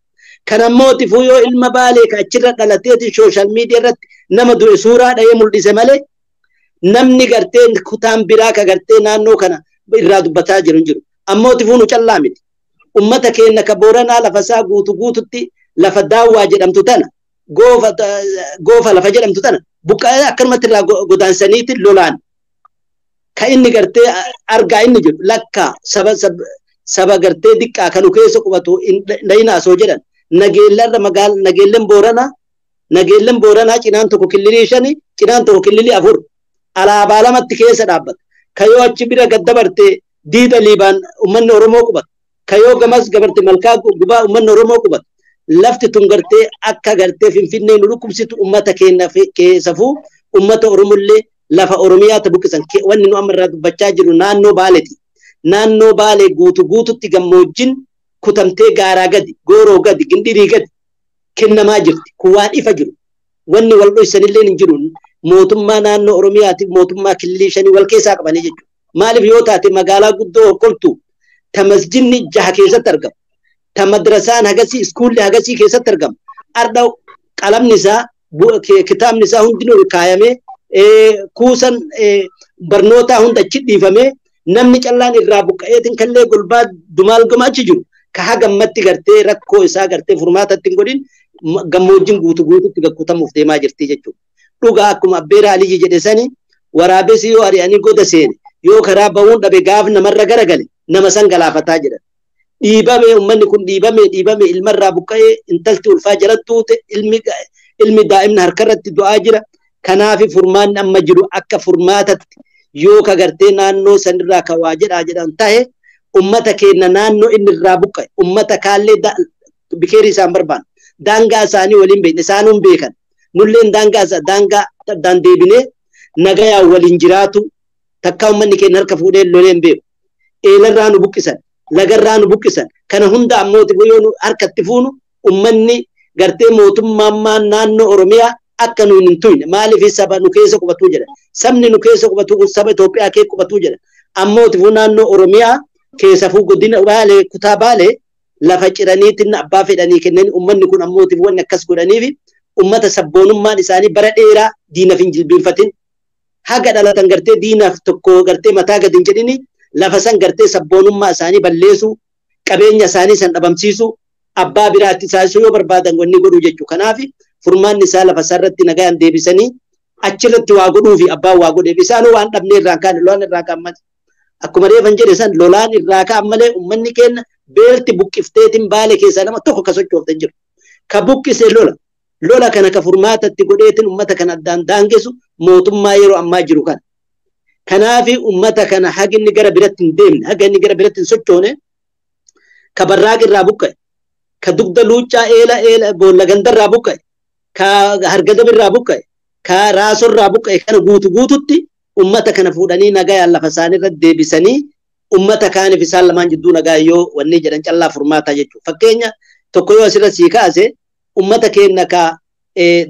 Kan ammoo tifuu yoo ilma Baalee ka achirra dhalateeti sooshaal miidiyaa irratti nama du'e suuraa dha'ee mul'ise malee namni gartee kutaan biraa ka gartee naannoo kana irraa dubbataa jiru hin jiru. Ammoo tifuu nu callaa miti. Ummata keenya ka Booranaa lafa isaa guutu guututti lafa daawwaa jedhamtu tana goofa lafa jedhamtu tana buqqa'ee akkanumatti irraa godaansaniiti lolaan. Ka inni gartee argaa inni jiru lakkaa saba gartee diqqaa kanu keessa qubatu dhayinaa osoo jedhan nageellarra magaala nageelleen Booranaa cinaan tokko killilii 5 cinaan tokko killilii 4 alaabaa lamatti keessa dhaabbata. Kayoo achi bira gad dabarte diida Liibaan uummanni Oromoo qubata. Kayoo gamas gabarte malkaa gubaa uummanni Oromoo qubata. Lafti tun gartee akka gartee Finfinnee nu dhukkubsitu uummata keenya keessafuu uummata Oromollee lafa Oromiyaa ta buqqisan. Wanni nu amma irraa dubbachaa jiru naannoo Baaleeti. Naannoo Baalee guutu guututti gammoojjiin kutamtee gaaraa gadi, gooroo gadi, gindirii gadi kennamaa jirti. Kun waan ifa jiru. Wanni wal dhoysanillee hin jiru. Mootummaa naannoo Oromiyaatiif mootummaa killilii 5 wal keessaa qabanii jechuudha. Maaliif yoo taate magaalaa guddoo hokkoltu ta masjidni 6 keessatti argamu. Ta madrasaan hagasii, iskuulli hagasii keessatti argamu. Arda qalamni isaa, kitaabni isaa hundinuu kaayamee kuusan barnootaa hunda achi dhiifamee namni callaan irraa buqqa'eetiin kallee golbaa dumaal goma achi jiru. Ka hagammatti gartee rakkoo isaa gartee furmaatatti hin godhin gammoojjiin guutu guututti gakkutamuuf deemaa jirti jechuudha. Dhugaa akkuma Abbeeraa Aliyyi jedhe sani waraabessi yoo ari'anii goda seene yoo karaa ba'uun dhabe gaaf namarra garagale nama san galaafataa jedhan. Dhiibame uummanni kun dhiibame ilmarraa buqqa'ee intalti ulfaa jalatti tuute ilmi daa'imni harkarratti du'aa jira. Kanaaf furmaanni amma jiru akka furmaatatti yoo ka gartee naannoo sanirraa ka waa jedhaa jedhan tahe ummata keenya naannoo inni irraa buqqa'e ummata kaallee bikeerii isaan barbaannu daangaa isaanii waliin beekne isaanuun beekan nulleen daangaa daangaa addaan deebinee nagayaan waliin jiraatu takka uummanni keenya harka fuudhee lolee hin beeku. Eelarraa nu buqqisan, lagarraa nu buqqisan. Kana hunda ammoo yoo nu harkatti fuunu uummanni gartee mootummaan naannoo Oromiyaa akka nu hin tuyne maaliif saba nu keessa qubatuu jedha. Sabni nu keessa qubatu kun saba Itoophiyaa keessa qubatuu jedha. Ammoo tifuu naannoo Oromiyaa keessafuu godina Baalee kutaa Baalee lafa ciraniitiin abbaa fedhanii kennan uummanni kun ammoo tifuu wanni akkas godhaniif ummata sabboonummaan isaanii bara dheeraa diinaaf hin jilbeenfatin haga dhalatan gartee diinaaf tokko gartee mataa gadi hin jedhini lafa san gartee sabboonummaa isaanii balleessu qabeenya isaanii san dhabamsiisu abbaa biraatti isaanii yoo barbaadan wanni godhuu jechuudha. Kanaaf furmaanni isaa lafa isaarratti nagaan deebisanii achirratti waa godhuu fi abbaan waa godheef isaanuu waan dhabne irraa kaan lolaan irraa kaan malee akkuma reefan jedhe san lolaan irraa kaan malee uummanni keenya beelti buqqifteetiin Baalee keessaa nama tokko ka sochoofte jiru. Ka buqqise lola. Lola kana ka furmaatatti godheetiin uummata kana addaan daangessu mootummaa yeroo ammaa jiru kana. Kanaaf uummata kana haga inni gara biratti hin deemne, haga inni gara biratti hin sochoone ka barraaq irraa buqqa'e, ka dugda luuccaa eela eela boolla gandarraa buqqa'e, ka hargadab irraa buqqa'e, ka raasorraa buqqa'e kana guutu guututti uummata kana fuudhanii nagayaan lafa isaanii deebisanii uummata kaaniif isaan lamaan jidduu nagaa yoo wanni jedhan callaa furmaataa jechuudha. Fakkeenya tokko yoo asirra sii kaase ummata keenya ka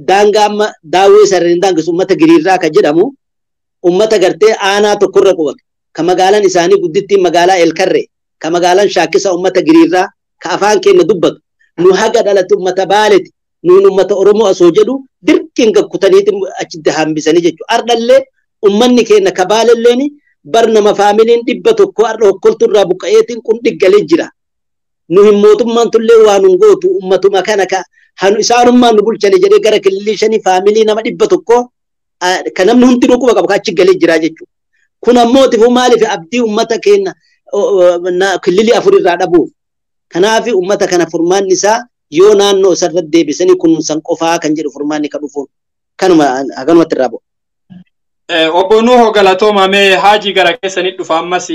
daangaa amma daawwee sarareen daangessu ummata giriirraa ka jedhamu ummata gartee aanaa tokkorra qubatu ka magaalaan isaanii guddittiin magaalaa Elkarree ka magaalaan Shaakkisa ummata giriirraa ka afaan keenya dubbatu nu haga dhalate ummata Baaleeti nuun ummata Oromoo osoo jedhu dirqiin gakkutaniitiin achitti hambisanii jechuudha. Ardhallee ummanni keenya ka Baalelleen bar nama faamiliin 100 arra hokkolturraa buqqa'eetiin kun dhiggalee jira. Nu hin mootummaan tullee waan nun gootu ummatuma kana ka hanu isaanummaan nu bulchani jedhee gara killilii 5 faamilii nama 100 ka namni hundinuu quba qabu ka achi galee jira jechuudha. Kun ammoo tifuu maaliif abdii ummata keenya killilii 4 irraa dhabuuf. Kanaaf ummata kana furmaanni isaa yoo naannoo isarra deebisanii kunuunsan qofaa kan jedhu furmaanni ka dhufuun kanuma haganumatti irraa bu'a. Obbo Nuhoo galatooma mee haajii gara keessanii dhufa ammas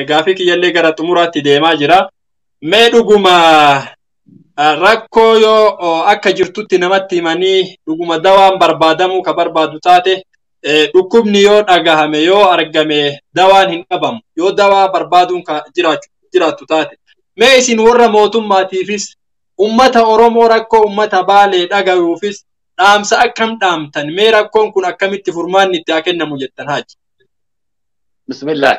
gaafii kiyyallee gara xumuraatti deemaa jira. Mee dhuguma Rakkoo yoo akka jirtutti namatti himanii dhuguma dawaan barbaadamuu ka barbaadu taate dhukkubni yoo dhagahame yoo argame dawaan hin dhabamu yoo dawaa barbaaduun ka jiraattu taate. Mee isin warra mootummaatiifis ummata Oromoo rakkoo ummata Baalee dhagayuufis dhaamsa akkam dhaamtan mee rakkoon kun akkamitti furmaanni itti haa kennamu jettan haaji? Bismillah.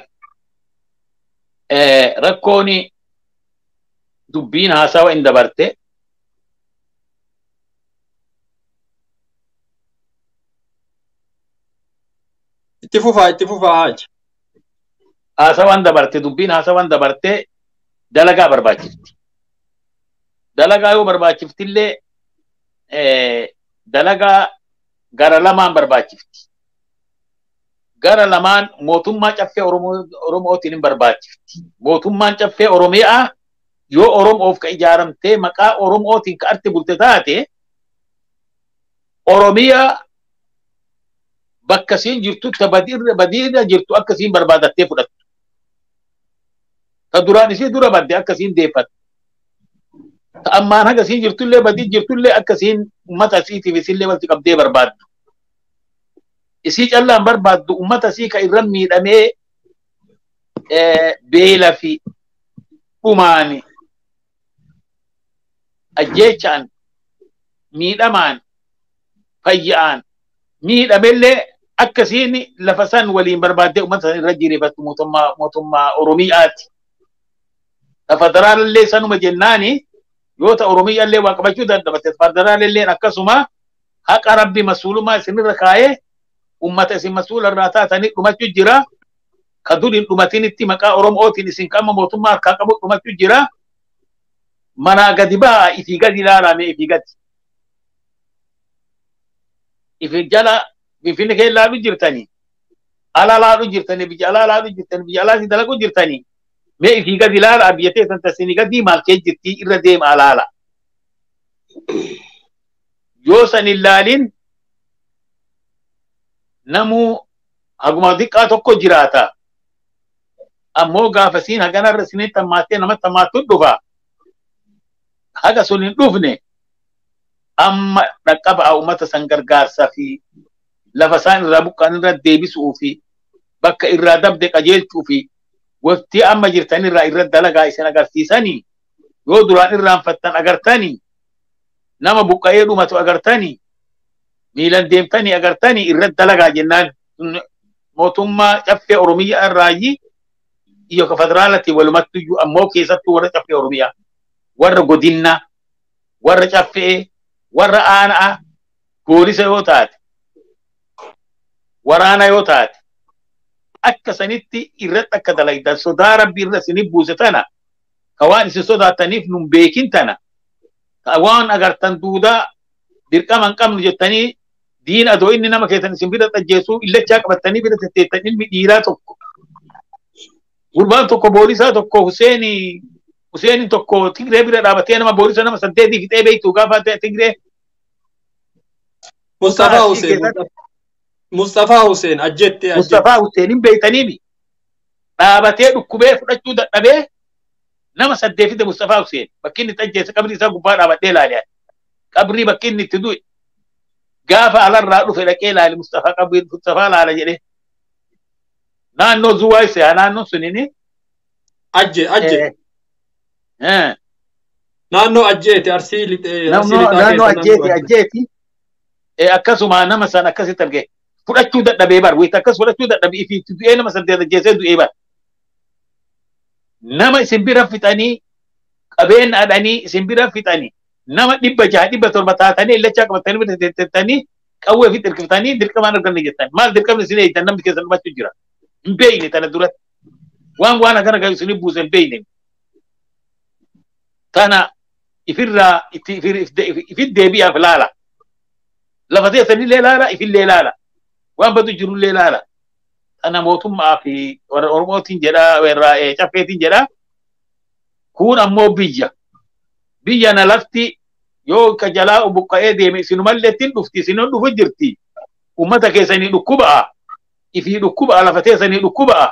Rakkoon dubbiin haasawa hin dabarte. Itti fufaa haaji. Haasawaan dabarte dubbiin haasawaan dabarte dalagaa barbaachifti. Dalagaa yoo barbaachiftillee dalagaa gara lamaan barbaachifti. Gara lamaan mootummaa caffee Oromootiin hin barbaachifti. Mootummaan caffee Oromiyaa yoo Oromoof ka ijaaramtee maqaa Oromootiin ka arti bulte taate Oromiyaa bakka siin jirtu ta badiirra jirtu akka siin barbaadattee fudhattu. Ta duraan isii dura badde akka siin deeffattu. Ta ammaan haga siin jirtullee badii jirtullee akka siin uummata isiitiif isillee walitti qabdee barbaaddu. Isii callaan barbaaddu uummata isii ka irra miidhamee beela fi dhumaani ajjeechaan miidhamaan fayya'aan miidhamellee akkasiin lafa san waliin barbaaddee uummata san irra jireeffattu mootummaa Oromiyaati. Federaalallee sanuma jennaani yoo ta Oromiyaallee waa qabachuu dandabate federaalalleen akkasuma haqa rabbi masuulummaa isinirra kaayee ummata isin masuula irraa taatanii dhumachuu jira. Ka dur hin dhumatinitti maqaa Oromootiin isin qaama mootummaa harkaa qabu dhumachuu jira. Manaa gadi ba'a ifii gadi ilaalame ifii gadi. Ifi jala Finfinne kee ilaaluu jirtanii. Ala ilaaluu jirtanii biyya alaa ilaaluu jirtanii biyya alaa dalaguu jirtanii. Mee ifii gadi ilaala biyya teessan tasinii gadi maal kee jirtii irra deema alaala. Yoo san ilaalin namuu haguma xiqqaa tokko jiraata. Ammoo gaafa siin haganarra isinitti hammaattee namatti hammaattu dhufa. Haga sun hin dhufne amma dhaqqaba uummata san gargaarsaa fi lafa isaan irraa buqqaan irra deebisuu fi bakka irraa dabde qajeelchuu fi waqtii amma jirtan irraa irra dalagaa isin agarsiisanii yoo duraan irraanfattan agartanii nama buqqa'ee dhumatu agartanii miilan deemtanii agartanii irra dalagaa jennaan mootummaa caffee Oromiyaa irraayi iyo ka federaalatti walumattuyyuu ammoo keessattuu warra caffee Oromiyaa warra godinnaa warra caffee warra aanaa poolisa yoo taate waraana yoo taate akka sanitti irratti akka dalagdan sodaa rabbi irra isinif buuse tana ka waan isin sodaataniif nun beekin tana ka waan agartan duudaa dirqama hin qabnu jettanii diin adoo inni nama keessan isin bira xajjeessuu illachaa qabattanii bira tetteettan ilmi dhiiraa tokko gurbaan tokko boolisaa tokko Huseenin tokko Tigree bira dhaabatee nama boolisa nama saddeetii fixee beektu gaafa Tigree. Mustafaa Huseen. Mustafaa Huseen ajjetti. Mustafaa Huseen hin beektaniimi. Dhaabatee dhukkubee fudhachuu dadhabee nama saddeet fixe Mustafaa Huseen bakki inni ajjeesse qabrii isaa gubbaa dhaabadhee ilaale. Qabrii bakki inni itti du'e. Gaafa alarraa dhufe dhaqee ilaale Mustafaa qabrii Mustafaa ilaala jedhee. Naannoo Zuwaa isaa naannoon sunini. Ajje ajje. Naannoo ajjeeti arsii lixee. Naannoo ajjeeti ajjeeti. Akkasuma nama san akkasitti arge. Fudhachuu dadhabee bar wayita akkas fudhachuu dadhabee ifiitti du'ee nama saddeet ajjeesee du'ee bar. Nama isin bira fixanii qabeenya adhanii isin bira fixanii nama 600 700 taatanii illachaa qabatanii bira teettanii qawwee fi dirqiftanii dirqamaan arganne jettan. Maal dirqamni isin eeyyitan namni keessan dhumachuu jira. Hin beeyne tana duratti. Waan akkana gahu isin buuse hin beeyne. Tana ifirraa ifit deebi'aaf laala. Lafa teessanillee laala ifillee laala. Waan badu jirullee laala. Tana mootummaa fi warra Oromootiin jedhaa warra caffeetiin jedhaa. Kun ammoo biyya. Biyya na lafti yoo ka jalaa buqqa'ee deeme isinumallee ittiin dhufti isinuun dhufu jirti. Uummata keessanii dhukkuba'a. Ifii dhukkuba'a lafa teessanii dhukkuba'a.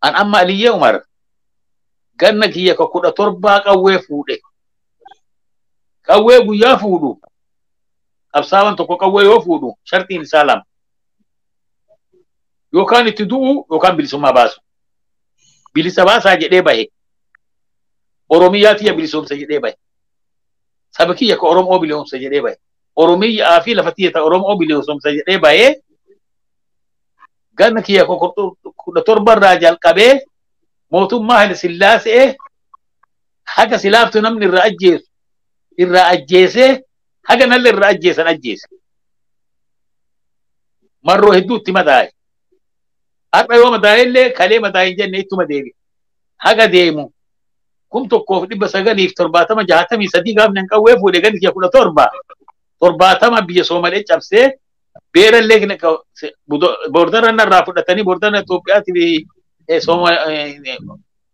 An amma Aliyyee Umar Ganna kiyya ka 17 qawwee fuudhe. Qawwee guyyaa fuudhu. Qabsaawwan tokko qawwee yoo fuudhu shartiin isaa lama. Yookaan itti du'u yookaan bilisummaa baasu. Bilisa baasaa jedhee bahe. Oromiyaa tiyya bilisoomsa jedhee bahe. Saba kiyya ka Oromoo bilisoomsa jedhee bahe. Oromiyaa fi lafa tiyya ta Oromoo bilisoomsa jedhee bahee ganna kiyya 17 irraa jalqabee mootummaa Haile Sillaasee haga silaaftu namni irraa ajjeesu irraa ajjeesee haga nalli irraa ajjeesan ajjeese. Marroo hedduutti madaa'e. Har'a yoo madaa'e illee kalee madaa'e hin jenne ittuma deebi'e. Haga deemu 1970 63 gaafni qawwee fuudhe ganni kiyya 17 70 biyya Soomalee cabsee beerallee boordara narraa fudhatanii boordara Itoophiyaatiif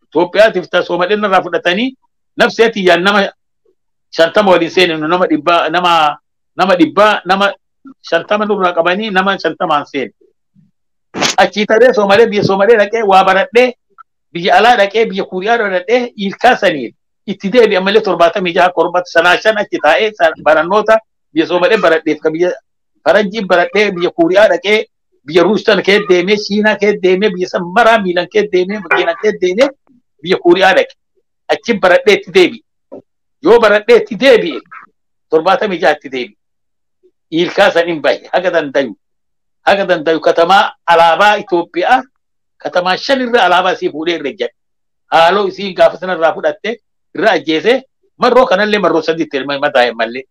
Itoophiyaatiif Soomalee narraa fudhatanii nafsee tiyyaan nama 50 waliin seeninu nama 100 nama 100 nama 50 nurraa qabanii nama 50 seenu. Achii taree Soomalee biyya Soomalee dhaqee waa baradhee biyya alaa dhaqee biyya Kuuriyaa dhaqee hiikaa saniin itti deebi'e malee 76 korbata sanaa shan achi taa'ee barannoota biyya Soomalee baradheef ka biyya Faranjii baradhee biyya Kuuriyaa dhaqee biyya Ruustan kee deemee Shiinaa kee deemee biyya Sammaraa Miilan kee deemee Makiinaa kee deemee biyya Kuuriyaa dhaqe achi baradhee itti deebi'e. Yoo baradhee itti deebi'e 76 itti deebi'e. Hiikaa saniin bahe haga dandayu. Haga dandayu katamaa alaabaa Itoophiyaa katamaa 5 irra alaabaa isii fuudhee irra jedhe. Haaloo isii gaafa sanarraa fudhatte irra ajjeese marroo kanallee marroo 3 itti madaa'e mallee.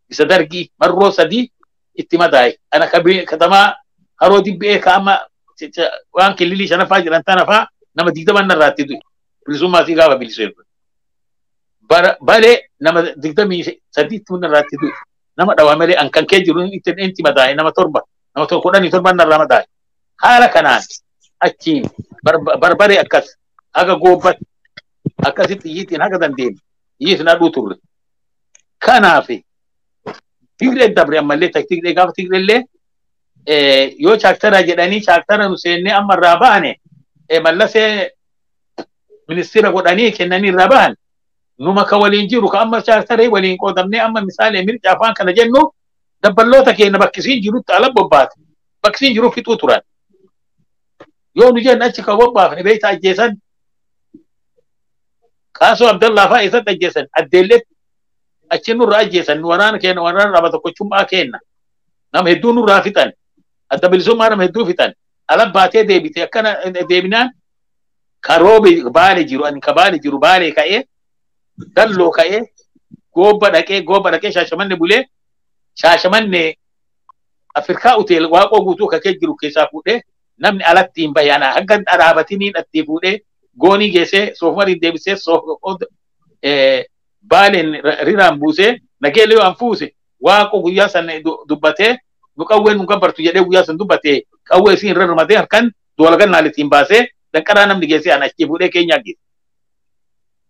Isa dargii marroo 3 itti madaa'e. Ana katamaa haroo dibbee ka amma waan kililii 5ffaa jedhan tanafaa nama 20 narraa itti du'e. Bilisummaa isii gaafa bilisee. Balee nama 23 narraa itti du'e. Nama dhawaa malee an kan kee jiru itti madaa'e nama 7. Nama 17 narraa madaa'e. Haala kanaan achiin barbaree akkas haga goobbatti akkasitti iyyiitiin haga dandeenye iyyiitiin aduu turre. Kanaaf Tigree dabre ammallee Tigree gaafa Tigree illee yoo chaaktara jedhanii chaaktara nu seennee amma irraa baane mallasee ministeera godhanii kennanii irraa bahan numa ka waliin jiru ka amma chaaktaree waliin qoodamnee amma misaalee mirca afaan kana jennu dabballoota keenya bakkisiin jirutti ala bobbaate bakkisiin jiru fixuu turan. Yoo nu jennu achi ka bobbaafne beektaa ajjeesan Qaasoo Abdallaa fa'aa eessatti ajjeesan addeelletti achi nurraa ajjeesan waraana keenya waraana raba tokkochummaa keenya nama hedduu nurraa fixan adda bilisummaa nama hedduu fixan ala baatee deebite akkana deebinaan karoobe baale jiru ani ka baale jiru baale ka'ee dalloo ka'ee goobba dhaqee Shaashamanne bulee Shaashamanne Afrikaa uteel waaqoo guutuu kakee jiru keessaa fuudhee namni alatti hin bahe ana hanga dhaabatiniin atti fuudhee goonii geessee soofumariin deebisee baaleen riraan buusee nageellee waan fuuse waaqoo guyyaa san dubbatee nu qawween nu gabbartu jedhee guyyaa san dubbatee qawwee isiin irra hirmatee harkaan duwalagan ittiin baasee danqaraa namni geessee ana achii fuudhee keenyaa geesse.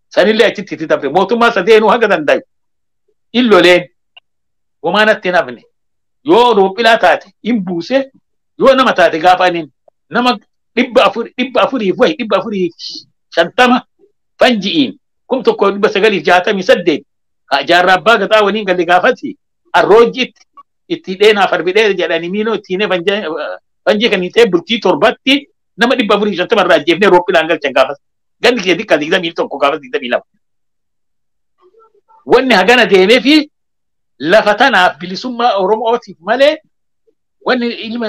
Sanillee achitti itti dabre mootummaa sadeenuu haga dandayu illoleen homaa natti hin hafne yoo roophilaa taate hin buuse yoo nama taate gaafa aniin nama 400 450 fanji'iin 1968 jaarraa abbaa gataa waliin galle gaafati arroojjitti itti dheenaaf arbidhee jedhanii miinoo ittiin fanjii kan hiitee bultii 7tti nama 450 irraa ajjeefnee roophilaan galchan gaafas. Ganni kiyya xiqqaa 21 gaafas 22. Wanni hagana deemee fi lafa tanaaf bilisummaa Oromootiif malee wanni ilma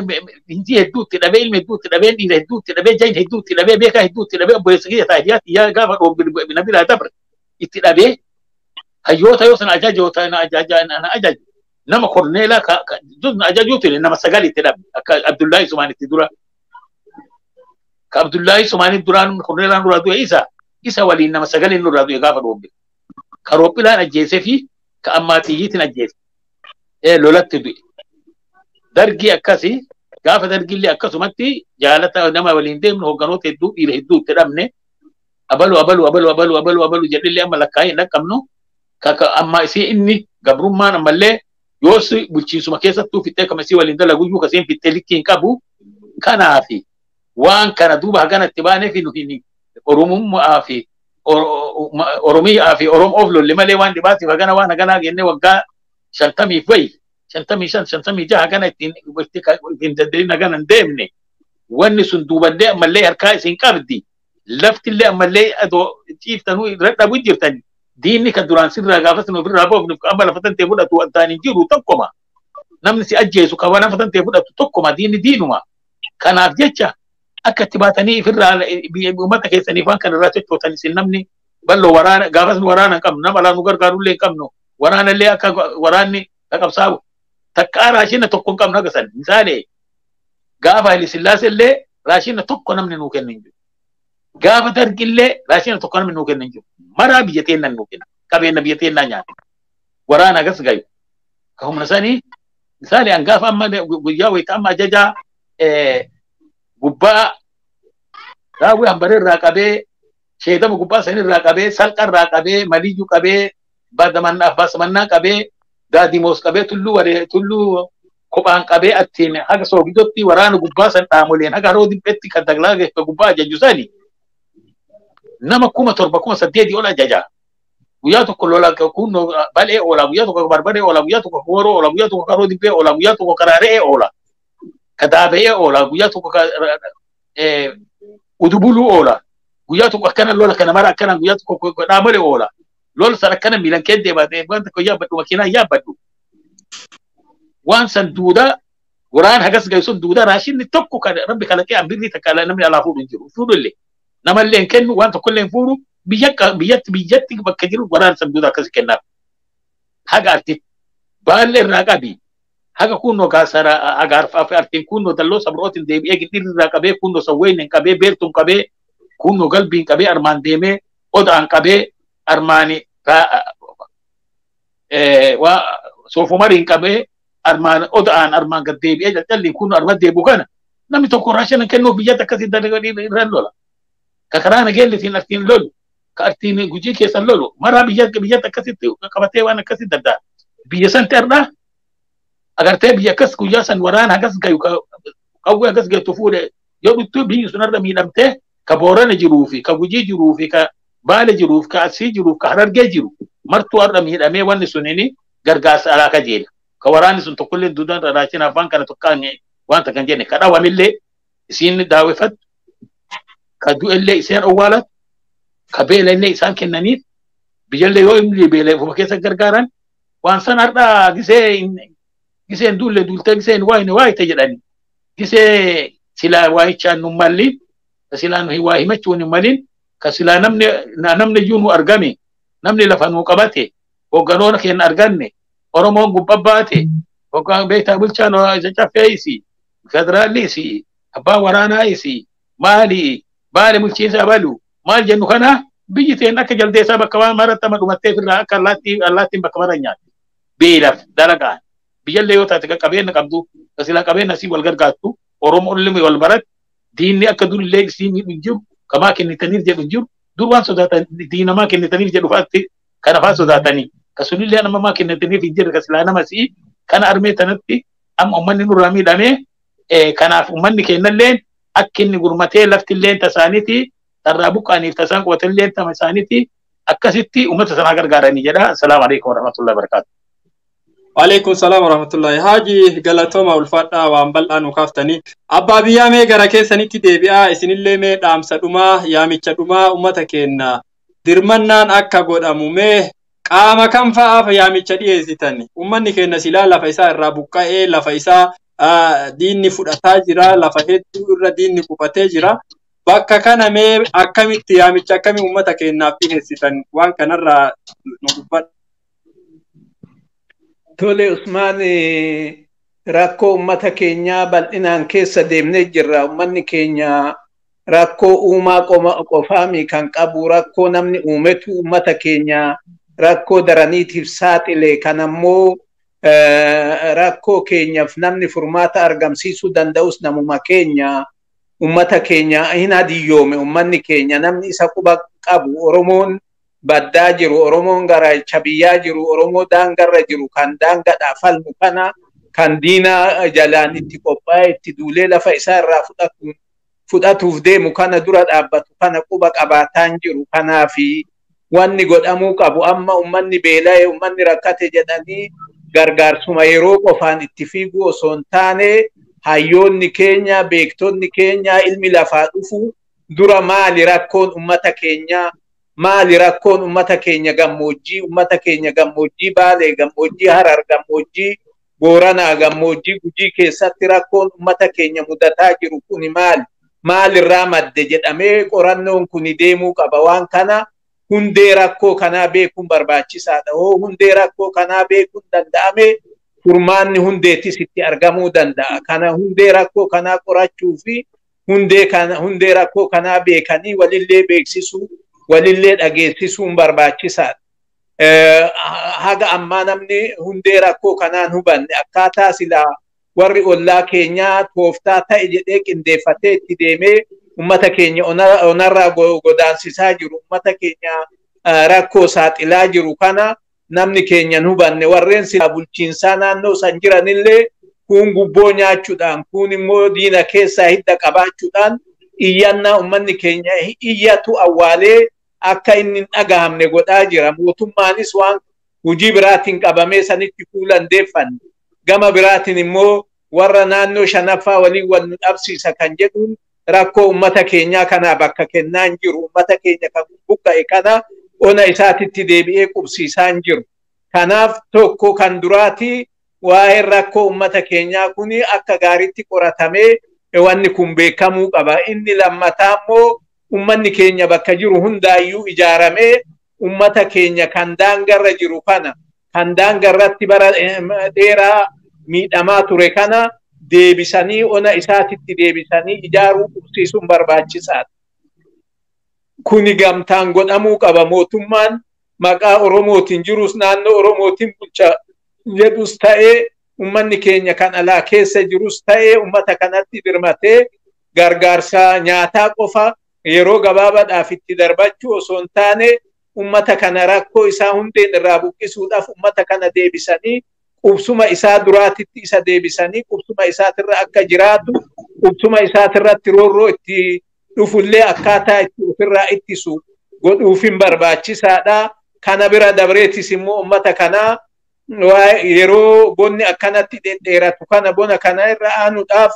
hinjii hedduutti dhabee ilma hedduutti dhabee dhiira hedduutti dhabee jain hedduutti dhabee beekaa hedduutti dhabee obboleessa kiyya taayiyaa xiyyaa gaafa dhoobbi na biraa dabre itti dhabee hayyoota yoo sana ajajoota na ajaju nama korneelaa na ajajuu ture nama 9 itti dhabe akka Abdullaahi Sumaanitti dura. Ka Abdullaahi Sumaanitti duraan korneelaan duraa du'e isa waliin nama 9 nurraa du'e gaafa dhoobbe. Ka roophilaan ajjeesee fi ka ammaa xiyyiitiin ajjeese. Lolatti du'e. Dargii akkasii gaafa dargiillee akkasumatti jaalata nama waliin deemnu hogganoota hedduu dhiira hedduu itti dhabne abalu abalu abalu abalu abalu abalu jedhillee amma lakkaa'ee hin dhaqqabnu amma isii inni gabrummaan ammallee yoos bulchiinsuma keessattuu fixxee kama isii waliin dalaguyyuu kasiin fixxee likkii hin qabu kanaafi waan kana duuba hagana itti baanee fi nuti Oromummaa fi Oromiyaa fi Oromoof lolle malee waan dhibaatiif hagana waan haganaa jennee waggaa 50 wayi 55 56 hagana ittiin ittiin hagana hin deemne. Wanni sun duuballee ammallee harkaa isin qabdi. Laftillee ammallee adoo ciiftanuu irra dhabuu jirtan. Diinni kan duraan sirraa gaafas nu ofirraa boofnu amma lafa tantee fudhatu wantaan hin jiru tokkoma. Namni si ajjeesu kan lafa tantee fudhatu tokkoma diinni diinuma. Kanaaf jecha akka itti baatanii ofirraa uummata keessaniif waan kana irraa sochootan isin namni bal'oo waraana gaafas nu waraana hin qabnu nama alaa nu gargaarullee hin qabnu waraanallee akka waraanni qaqabsaa'u takkaa raashina tokko hin qabnu haga san misaalee gaafa Haile Sillaasee illee raashina tokko namni nuu kennu hin jiru. Gaafa Dargi illee raashina tokko namni nuu kennu hin jiru. Maraa biyya teennaan nuu kenna. Qabeenya biyya teennaa nyaate. Waraana agas gayu. Ka humna sanii misaali an gaafa amma guyyaa wayita amma ajajaa gubbaa raawwii hambaree irraa qabee sheedama gubbaa sanii irraa qabee salqa irraa qabee maliyyuu qabee basamannaa qabee daadimoos qabee tulluu waree tulluu kophaan qabee attiin haga soogidootti waraana gubbaa san dhaamoleen haga haroo dibbetti kan daglaa ka gubbaa ajaju sani nama 7,000 8,000 ol ajaja. Guyyaa tokko lola kunno bal'ee oola guyyaa tokko barbaree oola guyyaa tokko horoo oola guyyaa tokko haroo dibbee oola guyyaa tokko karaaree oola ka daaba'ee oola guyyaa tokko udubuluu oola guyyaa tokko akkana lola kana mara akkana guyyaa tokko dhaamolee oola lola san akkana miilan kee deemaa waan tokko yaabbadhu makiinaa yaabbadhu. Waan san duudaa waraan hagas gayu sun duudaa raashinni tokko kan rabbi kalaqee ambirrii takka namni alaa fuudhu hin jiru fuudhu illee namallee hin kennu waan tokko illee hin fuudhu biyyatti biyyatti bakka jiru waraan san duudaa akkasi kennaaf. Haga arti baallee irraa qabi haga kunnoo gaasara haga arfaafi artiin kunnoo dalloo sabrootiin deebi'ee gindhirri irraa qabee kunnoo sawween qabee beeltuun qabee kunnoo galbiin qabee armaan deemee odaan qabee armaani waa soofumariin qabee armaan odaan armaan gad deebi'ee calcalliin kun arma deebi'u kana namni tokko raashina kennuu biyyatti akkasii irra lola. Ka karaa nageellitiin artiin lolu ka artiin gujii keessan lolu maraa biyyatti akkasitti qabatee waan akkasii danda'a. Biyya san ta'arraa agartee biyya akkas guyyaa san waraana hagas gayu qawwee hagas gayu fuudhe yoo dhuttu biyyi sun irra miidhamtee ka Boorana jiruu fi ka Gujii jiruu fi ka Baale jiruu fi ka Arsii jiruu fi ka Harargee jiru martuu har'a miidhamee wanni sunini gargaarsa alaa kajeela. Ka waraanni sun tokkollee duudaan raashina afaan kana tokkaan wanta kan jenne ka dhawamillee isiin daawweffattu ka du'ellee iseen owwaalatu ka beelallee isaan kennaniif biyyallee yoo inni beela ofuma keessa gargaaran waan san har'a gisee giseen duulle duultee giseen waayine waayite jedhani gisee silaa waayichaan nu mallin ka silaa nu waa himachuun hin malin ka silaa namni namni iyyuu nu argame namni lafa nu qabate hogganoona keenya arganne Oromoon gubbaa baate hoggaan beektaa bulchaan isa caffee federaalli isi abbaan waraanaa isi maali baale bulchiinsa balu maal jennu kana biyyi teen akka jaldeessaa bakka waan maratti amma dhumattee ofirraa akka allaattiin bakka mara nyaatti beelaaf dalagaan biyyallee yoo taate qabeenya qabdu silaa qabeenya asii wal gargaartu Oromoon illee wal baratti diinni akka durillee isii miidhu hin jiru kamaa kennitaniif jedhu hin jiru dur waan sodaatan diinamaa kennitaniif jedhu fa'aatti kana fa'aa sodaatanii kasunillee nama maa kennitaniif hin jirre kasilaa nama si'i kana armee tanatti amma uummanni nurraa miidhamee kanaaf uummanni kennallee akka inni gurmatee laftillee tasaaniiti tarraa buqqaaniif tasaan qubatallee tama isaaniiti akkasitti uummata sanaa gargaaranii jedha. Assalaamu alaikum warahmatullahi wabarakatuh. Waalaikum salaam warahmatullahi. Haaji galatooma ulfaadhaa waan bal'aa nu kaaftanii. Abbaa biyyaa mee gara keessanitti deebi'aa isinillee mee dhaamsa dhumaa yaamicha dhumaa uummata keenya dirmannaan akka godhamu mee qaama kam fa'aaf yaamicha dhiyeessitan uummanni keenya silaa lafa isaa irraa buqqa'ee lafa isaa diinni fudhataa jira lafa hedduu irra diinni qubatee jira bakka kana mee akkamitti yaamicha akkamii uummata keenyaaf dhiyeessitan waan kanarraa nu dubbadha. Tole Usmaan rakkoo uummata keenyaa bal'inaan keessa deemnee jirra. Uummanni keenya rakkoo uumaa qofaami kan qabu rakkoo namni uumetu uummata keenya rakkoo daraniitiif saaxile kan ammoo rakkoo keenyaaf namni furmaata argamsiisuu danda'us namuma keenya ummata keenya hin hadiyyoome ummanni keenya namni isa quba qabu Oromoon baddaa jiru Oromoon garaacha biyyaa jiru Oromoo daangarra jiru kan daangadhaa falmu kana kan diina jalaan itti qophaa'e itti duulee lafa isaa irraa fudhatuun fudhatuuf deemu kana dura dhaabbatu kana quba qabaataan jiru. Kanaafi wanni godhamuu qabu amma ummanni beela'e, ummanni rakkate jedhanii gargaarsuma yeroo qofaan itti fiiguu osoo hin taane, hayyoonni keenya, beektonni keenya, ilmi lafaa dhufu dura maali rakkoon ummata keenyaa, maali rakkoon ummata keenya gammoojjii, ummata keenya gammoojjii Baalee, gammoojjii Harar, gammoojjii Booranaa, gammoojjii Gujii keessatti rakkoon ummata keenya mudataa jiru kuni maali, maalirraa madde jedhamee qorannoon kuni deemuu qaba. Waan kana hundee rakkoo kanaa beekuun barbaachisaadha. Hoo hundee rakkoo kanaa beekuun danda'ame, furmaanni hundeettis itti argamuu danda'a. Kana hundee rakkoo kanaa qorachuu fi hundee rakkoo kanaa beekanii walillee beeksisuu, walillee dhageessisuun barbaachisaadha. Haga ammaa namni hundee rakkoo kanaan hubanne, akkaataa silaa warri ollaa keenyaa tooftaa ta'e jedhee qindeeffatee itti deemee ummata keenya onarraa godaansisaa jiru, ummata keenya rakkoo saaxilaa jiru kana namni keenya hin hubanne. Warreen silaa bulchiinsaa naannoo san jiranillee kuun gubboo nyaachuudhaan, kuun immoo diina keessaa hidda qabaachuudhaan iyyannaa ummanni keenya iyyatu awwaalee akka inni hin dhagahamne godhaa jira. Mootummaanis waan hojii biraatiin qabamee sanitti fuulan deeffanne. Gama biraatiin immoo warra naannoo shanaffaa waliin wal nu dhabsiisa kan jedhuun rakkoo ummata keenyaa kanaa bakka kennaa hin jiru. Ummata keenya kan buqqa'e kana ona isaatitti deebi'ee qubsiisaa hin jiru. Kanaaf tokko kan duraati, waa'een rakkoo ummata keenyaa kuni akka gaariitti qoratamee wanni kun beekamuu qaba. Inni lammataa immoo ummanni keenya bakka jiru hundaayyuu ijaaramee ummata keenya kan daangarra jiru kana, kan daangarratti bara dheeraa miidhamaa ture kana deebisanii ona isaatitti deebisanii ijaaruu, qubsiisuun barbaachisaadha. Kuni gamtaan godhamuu qaba. Mootummaan maqaa Oromootiin jirus, naannoo Oromootiin bulcha jedhus ta'ee, ummanni keenya kan alaa keessa jirus ta'ee, ummata kanatti dirmatee gargaarsa nyaataa qofa yeroo gabaabaadhaaf itti darbachuu osoo hin taane, ummata kana rakkoo isaa hundeen irraa buqqisuudhaaf ummata kana deebisanii qubsuma isaa duraatitti isa deebisanii qubsuma isaatirra akka jiraatu, qubsuma isaatirratti roorroo itti dhufullee akkaataa itti ofirraa ittisu godhuufin barbaachisaadha. Kana bira dabreetis immoo ummata kanaa yeroo bonni akkanatti dhedheeratu kana, bona kana irra aanuudhaaf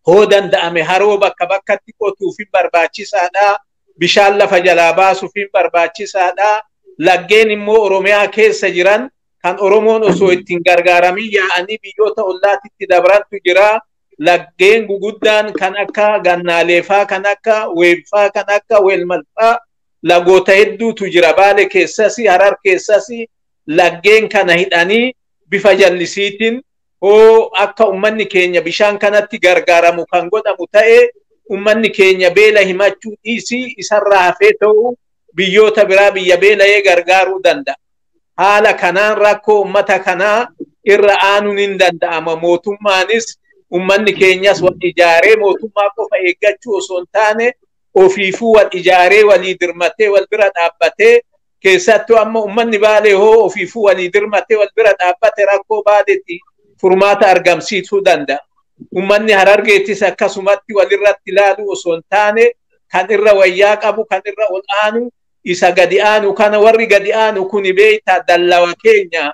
hoo danda'ame haroo bakka bakkatti qotuufin barbaachisaadha. Bishaan lafa jalaa baasuufin barbaachisaadha. Laggeen immoo Oromiyaa keessa jiran kan Oromoon osoo ittiin gargaaramin yaa'anii biyyoota ollaatitti dabrantu jira. Laggeen guguddaan kan akka Gannaaleefaa, kan akka Weebfaa, kan akka Weelmalfaa, lagoota hedduutu jira. Baale keessas, Harar keessas laggeen kana hidhanii bifa jallisiitiin hoo akka ummanni keenya bishaan kanatti gargaaramu kan godhamu ta'e, ummanni keenya beela himachuu dhiisii isarraa hafee ta'u biyyoota biraa biyya beela'ee gargaaruu danda'a. Haala kanaan rakkoo ummata kanaa irra aanuun hin danda'ama. Mootummaanis ummanni keenyas wal ijaaree mootummaa qofa eeggachuu osoo hin taane, ofiifuu wal ijaaree, walii dirmatee, wal bira dhaabbatee, keessattuu amma ummanni Baalee hoo ofiifuu walii dirmatee wal bira dhaabbate rakkoo Baaleetti furmaata argamsiisuu danda'a. Ummanni Harargeettis akkasumatti walirratti ilaaluu osoo hin taane, kan irra wayyaa qabu, kan irra ol aanu isa gadi aanu kana, warri gadi aanu kuni beektaa dallawa keenya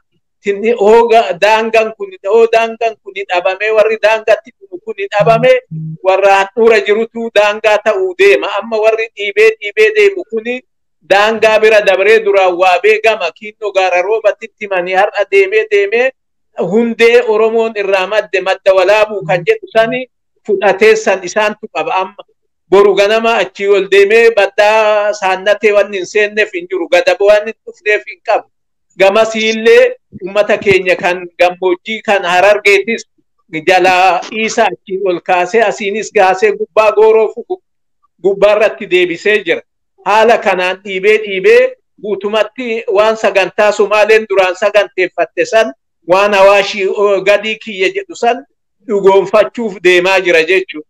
hoo daangaan kun, hoo daangaan kun dhabame, warri daangatti dhumu kun dhabame, warra handhuura jirutu daangaa ta'uu deema. Amma warri dhiibee dhiibee deemu kuni daangaa bira dabree duraan waabee gama kiinnoo gaara roobatti himanii har'a deemee deemee hundee Oromoon irraa madde, Madda Walaabuu kan jedhu sani fudhatee san isaantu qaba amma. Boru ganama achii ol deemee baddaa saannatee wanni hin seenneef hin jiru, gadaba waan hin dhufneef hin qabu. Gamasiillee ummata keenya kan gammoojjii kan Harargeetis jalaa dhiisa achii ol kaasee asiinis gaasee gubbaa gooroo gubbaarratti deebisee jira. Haala kanaan dhiibee dhiibee guutumatti waan sagantaa Sumaaleen duraan saganteeffatte san, waan Hawaashii gadii kiyya jedhu san dhugoonfachuuf deemaa jira jechuudha.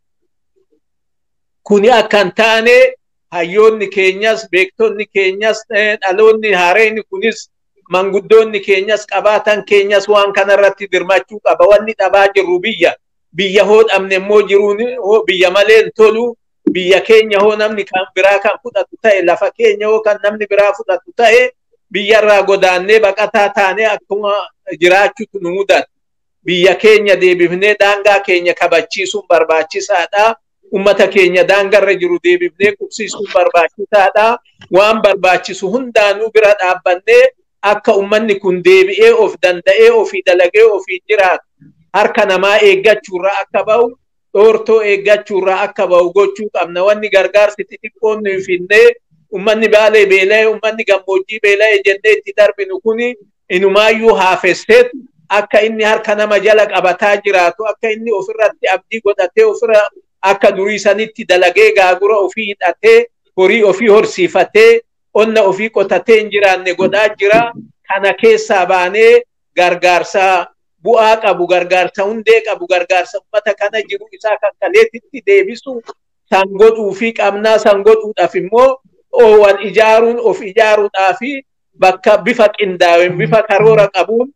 Kuni akka hin taane hayyoonni keenyas, beektonni keenyas, dhaloonni haareen kunis, manguddoonni keenyas, qabaatan keenyas waan kanarratti dirmachuu qaba. Wanni dhabaa jirru biyya. Biyya hoo dhabne immoo jiruun biyya malee hin tolu. Biyya keenya hoo namni kan biraa kan fudhatu ta'e, lafa keenya hoo kan namni biraa fudhatu ta'e, biyyarraa godaannee baqataa taanee akkuma jiraachuutu nu mudata. Biyya keenya deebifnee daangaa keenya kabachiisuun barbaachisaadha. Ummata keenya daangarra jiru deebifnee qubsiisuun barbaachisaadha. Waan barbaachisu hundaanuu bira dhaabbannee akka ummanni kun deebi'ee of danda'ee ofii dalagee ofii jiraatu, harka namaa eeggachuurraa akka ba'u, dhoortoo eeggachuurraa akka ba'u gochuu qabna. Wanni gargaarsi xixiqqoon nuyi finnee ummanni Baalee beela'e, ummanni gammoojjii beela'e jennee itti darbinu kuni inumaayyuu haafesseetu akka inni harka nama jala qabataa jiraatu, akka inni ofirratti abdii godhatee ofirra akka durii sanitti dalagee gaagura ofii hidhatee horii ofii horsiifatee qonna ofii qotatee hin jiraanne godhaa jira. Kana keessaa baanee gargaarsa bu'aa qabu, gargaarsa hundee qabu, gargaarsa ummata kana jiru isaa kan kaleetitti deebisu san godhuu fi qabnaa. San godhuudhaaf immoo wal ijaaruun, of ijaaruudhaa fi bakka bifa qindaa'een, bifa karoora qabuun,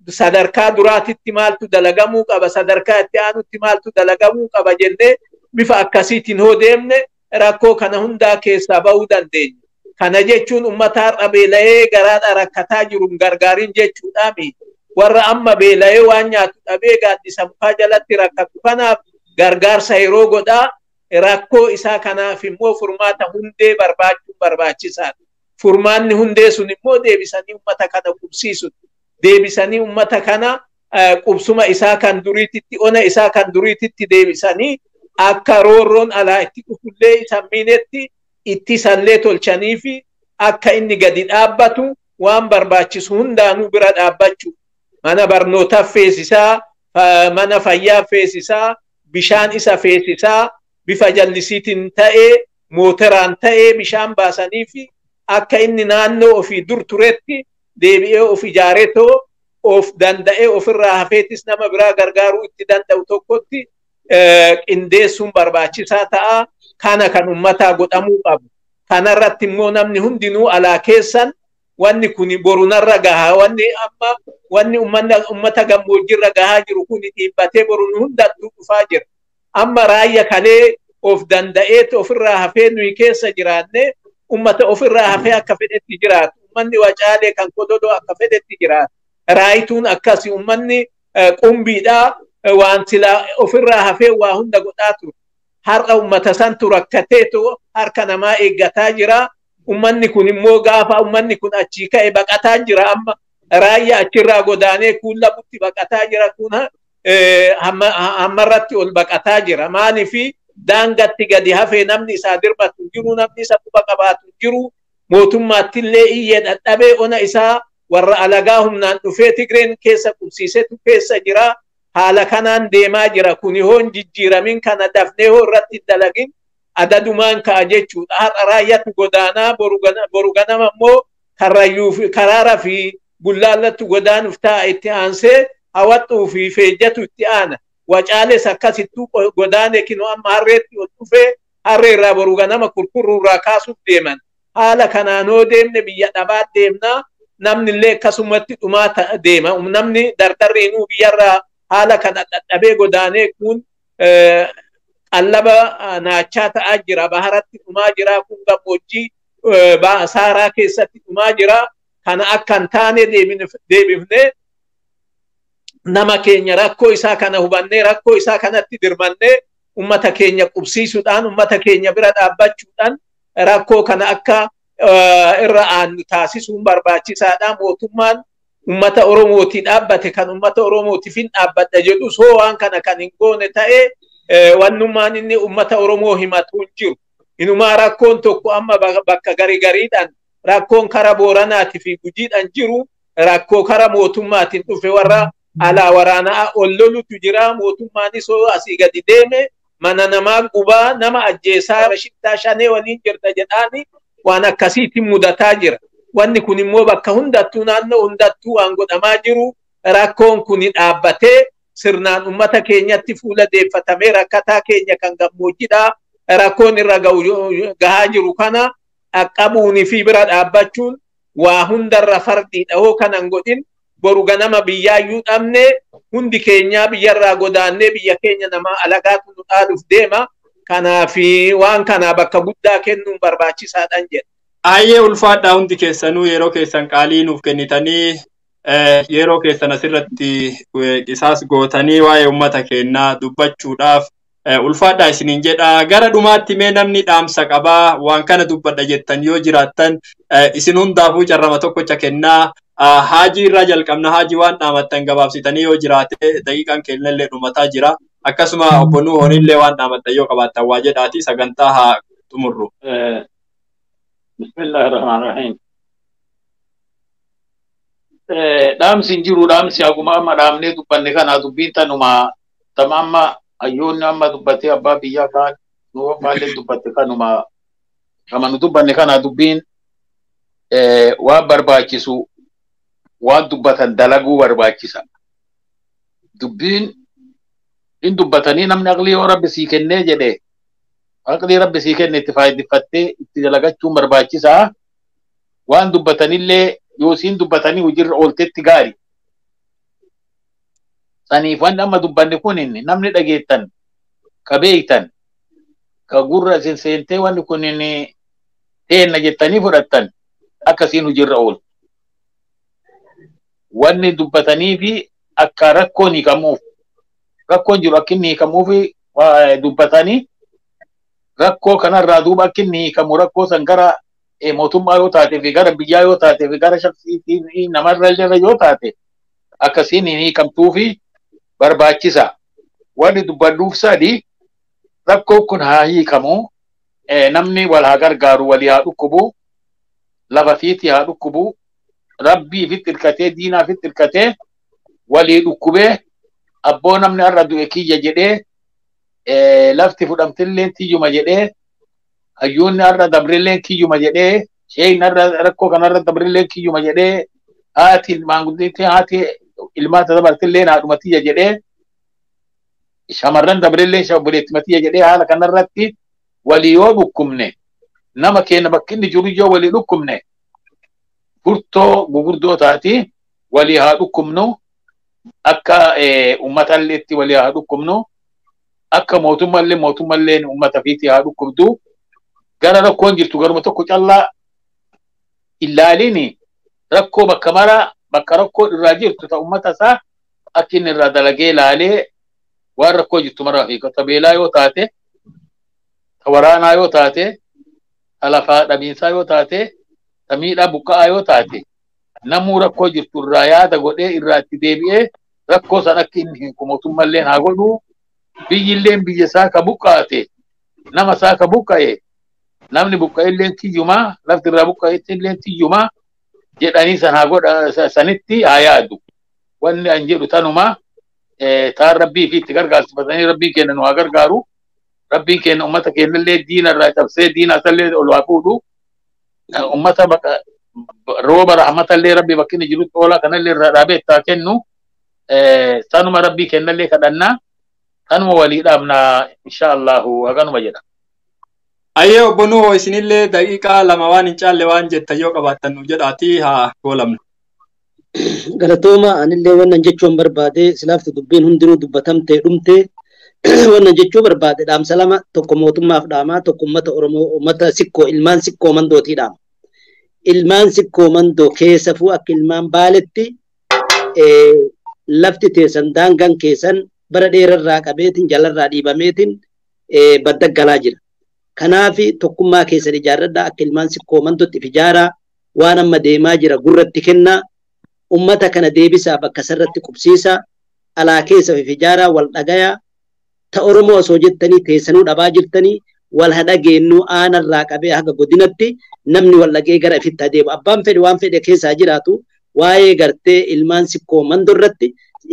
sadarkaa duraatitti maaltu dalagamuu qaba, sadarkaa itti aanutti maaltu dalagamuu qaba jennee bifa akkasiitiin hoo deemne rakkoo kana hundaa keessaa ba'uu dandeenya. Kana jechuun ummata har'a beela'ee garaadha rakkataa jiru gargaariin jechuudhaami. Warra amma beela'ee waan nyaatu dhabee gaaddisa mukaa jalatti rakkatu kanaaf gargaarsa yeroo godhaa, rakkoo isaa kanaaf immoo furmaata hundee barbaachuun barbaachisaadha. Furmaanni hundee sun immoo deebisanii ummata kana qubsiisu. Deebisanii ummata kana qubsuma isaa kan duriititti, ona isaa kan duriititti deebisanii akka roorroon alaa itti dhufullee isa miinetti ittisallee tolchanii fi akka inni gadi dhaabbatu waan barbaachisu hundaanuu bira dhaabbachuu. Mana barnootaa feesisaa, mana fayyaa feesisaa, bishaan isa feesisaa, bifa jallisiitiin ta'ee, mootoraan ta'ee bishaan baasanii fi akka inni naannoo ofii dur turetti deebi'ee of ijaaretoo of danda'ee ofirraa hafeetis nama biraa gargaaruu itti danda'u tokkotti qindeessuun barbaachisaa ta'a. Kana kan ummataa godhamuu qabu. Kanarratti immoo namni hundinuu alaa keessan wanni kun borunarra gahaa, wanni amma wanni ummata gammoojjiirra gahaa jiru kun dhiibbatee boru nu hundattuu dhufaa jira. Amma raayya kalee of danda'eet ofirraa hafee nuyi keessa jiraanne ummata ofirraa hafee akka fedhetti jiraatu. Ummanni Wacaalee kan Kododoo akka fedhetti jiraatu. Raayituun akkasi, ummanni qumbiidhaa waan sila ofirraa hafee waa hunda godhaa ture. Har'a ummata santu rakkateetu harka namaa eeggataa jira. Ummanni kun immoo gaafa ummanni kun achii ka'e baqataa jira amma. Raayyaa achirraa godaanee kuun labutti baqataa jira, kun hammarratti ol baqataa jira. Maaliifi daangatti gadi hafee namni isaa dirbatu hin jiru, namni isa quba qabaatu hin jiru. Mootummaatti illee iyyee dadhabee ona isaa warra alagaa humnaan dhufee Tigreen keessa qubsiisetu keessa jira. Haala kanaan deemaa jira. Kuni hoo hin jijjiiramin, kana dafnee hoo irratti hin dalagin adadumaan ka'a jechuudha. Har'a raayyatu godaanaa, boru ganama immoo Karrayyuu fi Karaara fi Bullaallattu godaanuuf taa'a, itti aansee Hawaxxuu fi Feejjatu itti aana. Wacaales akkasittuu godaane, kinoo amma Harreetti ol dhufee Harree irraa boru ganama Kurkurruu irraa kaasuuf deeman. Haala kanaan hoo deemne biyya dhabaa deemnaa, namni illee akkasumatti dhumaa deema. Namni dardarriinuu biyyarraa haala kana dadhabee godaanee kun qallaba naachaa ta'aa jira. Baharatti dhumaa jira. Kun gammoojjii saaraa keessatti dhumaa jira. Kana akka hin taane deebifnee nama keenya rakkoo isaa kana hubannee, rakkoo isaa kanatti dirmannee, ummata keenya qubsiisuudhaan, ummata keenya bira dhaabbachuudhaan rakkoo kana akka irra aannu taasisuun barbaachisaadha. Mootummaan ummata Oromootii dhaabbate kan ummata Oromootiif hin dhaabbadha jedhu soo waan kana kan hin goone ta'ee wannummaan inni ummata Oromoo himatu hin jiru. Inumaa rakkoon tokko amma bakka garii gariidhaan rakkoon kara Booranaatii fi Gujiidhaan jiru rakkoo kara mootummaatiin dhufe, warra alaa waraanaa ol lolutu jira. Mootummaanis hoo asii gadi deeme mana namaa gubaa, nama ajjeesaa, shittaa shanee waliin jirta jedhaani waan akkasiitiin mudataa jira. Wanni kun immoo bakka hundattuu, naannoo hundattuu waan godhamaa jiru. Rakkoon kun dhaabbatee sirnaan ummata keenyatti fuula deeffatamee rakkataa keenya kan gammoojjidhaa rakkoon irra gahaa jiru kana dhaqqabuunii fi bira dhaabbachuun waa hundarra fardiidha. Hoo kanan godhin boru ganama biyyaayyuu dhabne Hundi keenya biyyarraa godaannee biyya keenya nama alagaatu nu dhaaluuf deema. Kanaaf waan kana bakka guddaa kennuun barbaachisaadhaan jedha. Ayyee ulfaadhaa hundi keessanuu yeroo keessan qaalii nuuf kennitanii yeroo keessan asirratti qisaas gootanii waa'ee uummata keenyaa dubbachuudhaaf ulfaadhaa isiniin jedha. Gara dhumaatti mee namni dhaamsa qabaa waan kana dubbadha jettan yoo jiraattan isin hundaafuu carrama tokkocha kennaa. Haajii irraa jalqabna. Haajii waan dhaamattan gabaabsitanii yoo jiraate daqiiqaan keenyallee dhumataa jira. Akkasuma obbo Nuuhoonillee waan dhaamattan yoo qabaattan waa jedhaati sagantaa haa xumurru. Bismillahirrahmanirrahiim. Dhaamsi hin jiru dhaamsi haguma amma dhaamnee dubbanne kana dubbiin tanuma tama amma hayyoonni amma dubbatee abbaa biyyaa kaan nu abbaallee dubbatte kanuma kama nu dubbanne kana dubbiin waan barbaachisu waan dubbatan dalaguu barbaachisa. Dubbiin in dubbatanii namni aqlii yoo rabbi sii kennee jedhe aqlii rabbi sii kenne itti faayidiffattee itti dalagachuun barbaachisaa. Waan dubbatanillee yoo siin dubbatanii hojiirra ooltetti gaari. Saniif wanni amma dubbanne kun inni namni dhageettan ka beektan ka gurra isin seentee wanni kun inni teenna jettanii fudhattan akkasiin hojiirra ooltu. Wanni dubbatanii fi akka rakkoon hiikamuuf rakkoon jiru akka inni hiikamuuf dubbatanii rakkoo kanarraa duuba akka inni hiikamu rakkoo san gara mootummaa yoo taate fi gara biyyaa yoo taate fi gara shaksiitii namarra illee yoo taate akkasiin hin hiikamtuu fi barbaachisa. Wanni dubbadhuuf sadi rakkoon kun haa hiikamu namni wal haa gargaaru walii haa dhukkubu lafa fiitii haa dhukkubu rabbii fi hirkatee diinaa fi hirkatee walii dhukkubee abboo namni har'a du'e kiyya jedhee lafti fudhamtillee tiyyuma jedhee hayyoonni har'a dabrillee kiyyuma jedhee sheekni har'a rakkoo kanarra dabrillee kiyyuma jedhee haati maanguddiitti haati ilmaata dabartillee haadhuma tiyya jedhee shamarran dabrillee obboleettima tiyya jedhee haala kanarratti walii yoo dhukkubne nama keenya bakki inni jiru yoo walii dhukkubne furtoo gugurdoo taati walii haa dhukkubnu akka uummatalleetti walii haa dhukkubnu akka mootummallee mootummalleen uummata fiitii haa dhukkubdu. Gara rakkoon jirtu garuma tokko callaa ilaaliin rakkoo bakka mara bakka rakkoo irraa jirtu ta uummata isaa akka inni irraa dalagee ilaalee waan rakkoo jirtu mara hiika. Ta beelaa yoo taate, ta waraanaa yoo taate, ta lafaa dhabiinsaa yoo taate, ta miidhaa buqqa'aa yoo taate namuu rakkoo jirtu irraa yaada godhee irraa itti deebi'ee rakkoo san akka inni hiiku mootummalleen haa godhu. Biyyilleen biyya isaa ka buqqaate nama isaa ka buqqa'e namni buqqa'elleen tiyyumaa lafti irraa buqqa'elleen tiyyumaa jedhanii san haa godha sanitti haa yaadu. Wanni an jedhu tanuma taan rabbii fi itti gargaarsifatanii rabbiin keenya nu haa gargaaru. Rabbiin keenya uummata keenyallee diina irraa cabsee diina isallee ol haa fuudhu. Uummata bakka rooba rahmatallee rabbi bakki inni jirutti oolaa kanallee irraa dhaabee itti haa kennu. Sanuma rabbii keenyallee kadhannaa. Tanuma walii dhaabnaa insha Allahu haganuma jedha. Ayyee obbo Nuhoo isinillee daqiiqaa lama waan hin caalle waan jettan yoo qabaattan nu jedhaatii haa goolamnu. Galatooma anillee wannan jechuun barbaade silaafti dubbiin hundinuu dubbatamtee dhumte wannan jechuu barbaade dhaamsa lama tokko mootummaaf dhaamaa tokko uummata Oromoo uummata sikkoo ilmaan sikkoo mandootii dhaama. Ilmaan sikkoo mandoo keessafuu akka ilmaan baaletti lafti teessan daangaan keessan bara dheerarraa qabeetiin jalarraa dhiibameetiin baddaggalaa jira. Kanaaf tokkummaa keessan ijaarradhaa akka ilmaan sikkoo mandootti if ijaaraa waan amma deemaa jira gurratti kennaa ummata kana deebisaa bakka sarratti qubsiisaa alaa keessa if ijaaraa wal dhagayaa ta Oromoo osoo jettanii teessanuu dhabaa jirtanii wal hadhageennuu aanarraa qabee haga godinatti namni wal dhagee gara ifitti adeemu abbaan fedhe waan fedhe keessaa jiraatu waa'ee gartee ilmaan sikkoo mandoo irratti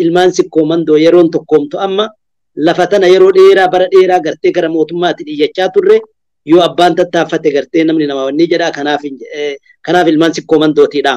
ilmaan sikkoo mandoo yeroon tokkoomtu amma lafa tana yeroo dheeraa bara dheeraa gartee gara mootummaatti dhiyyachaa turre yoo abbaan tattaaffate gartee namni nama wanni jedhaa kanaaf ilmaan sikkoo mandootiidha.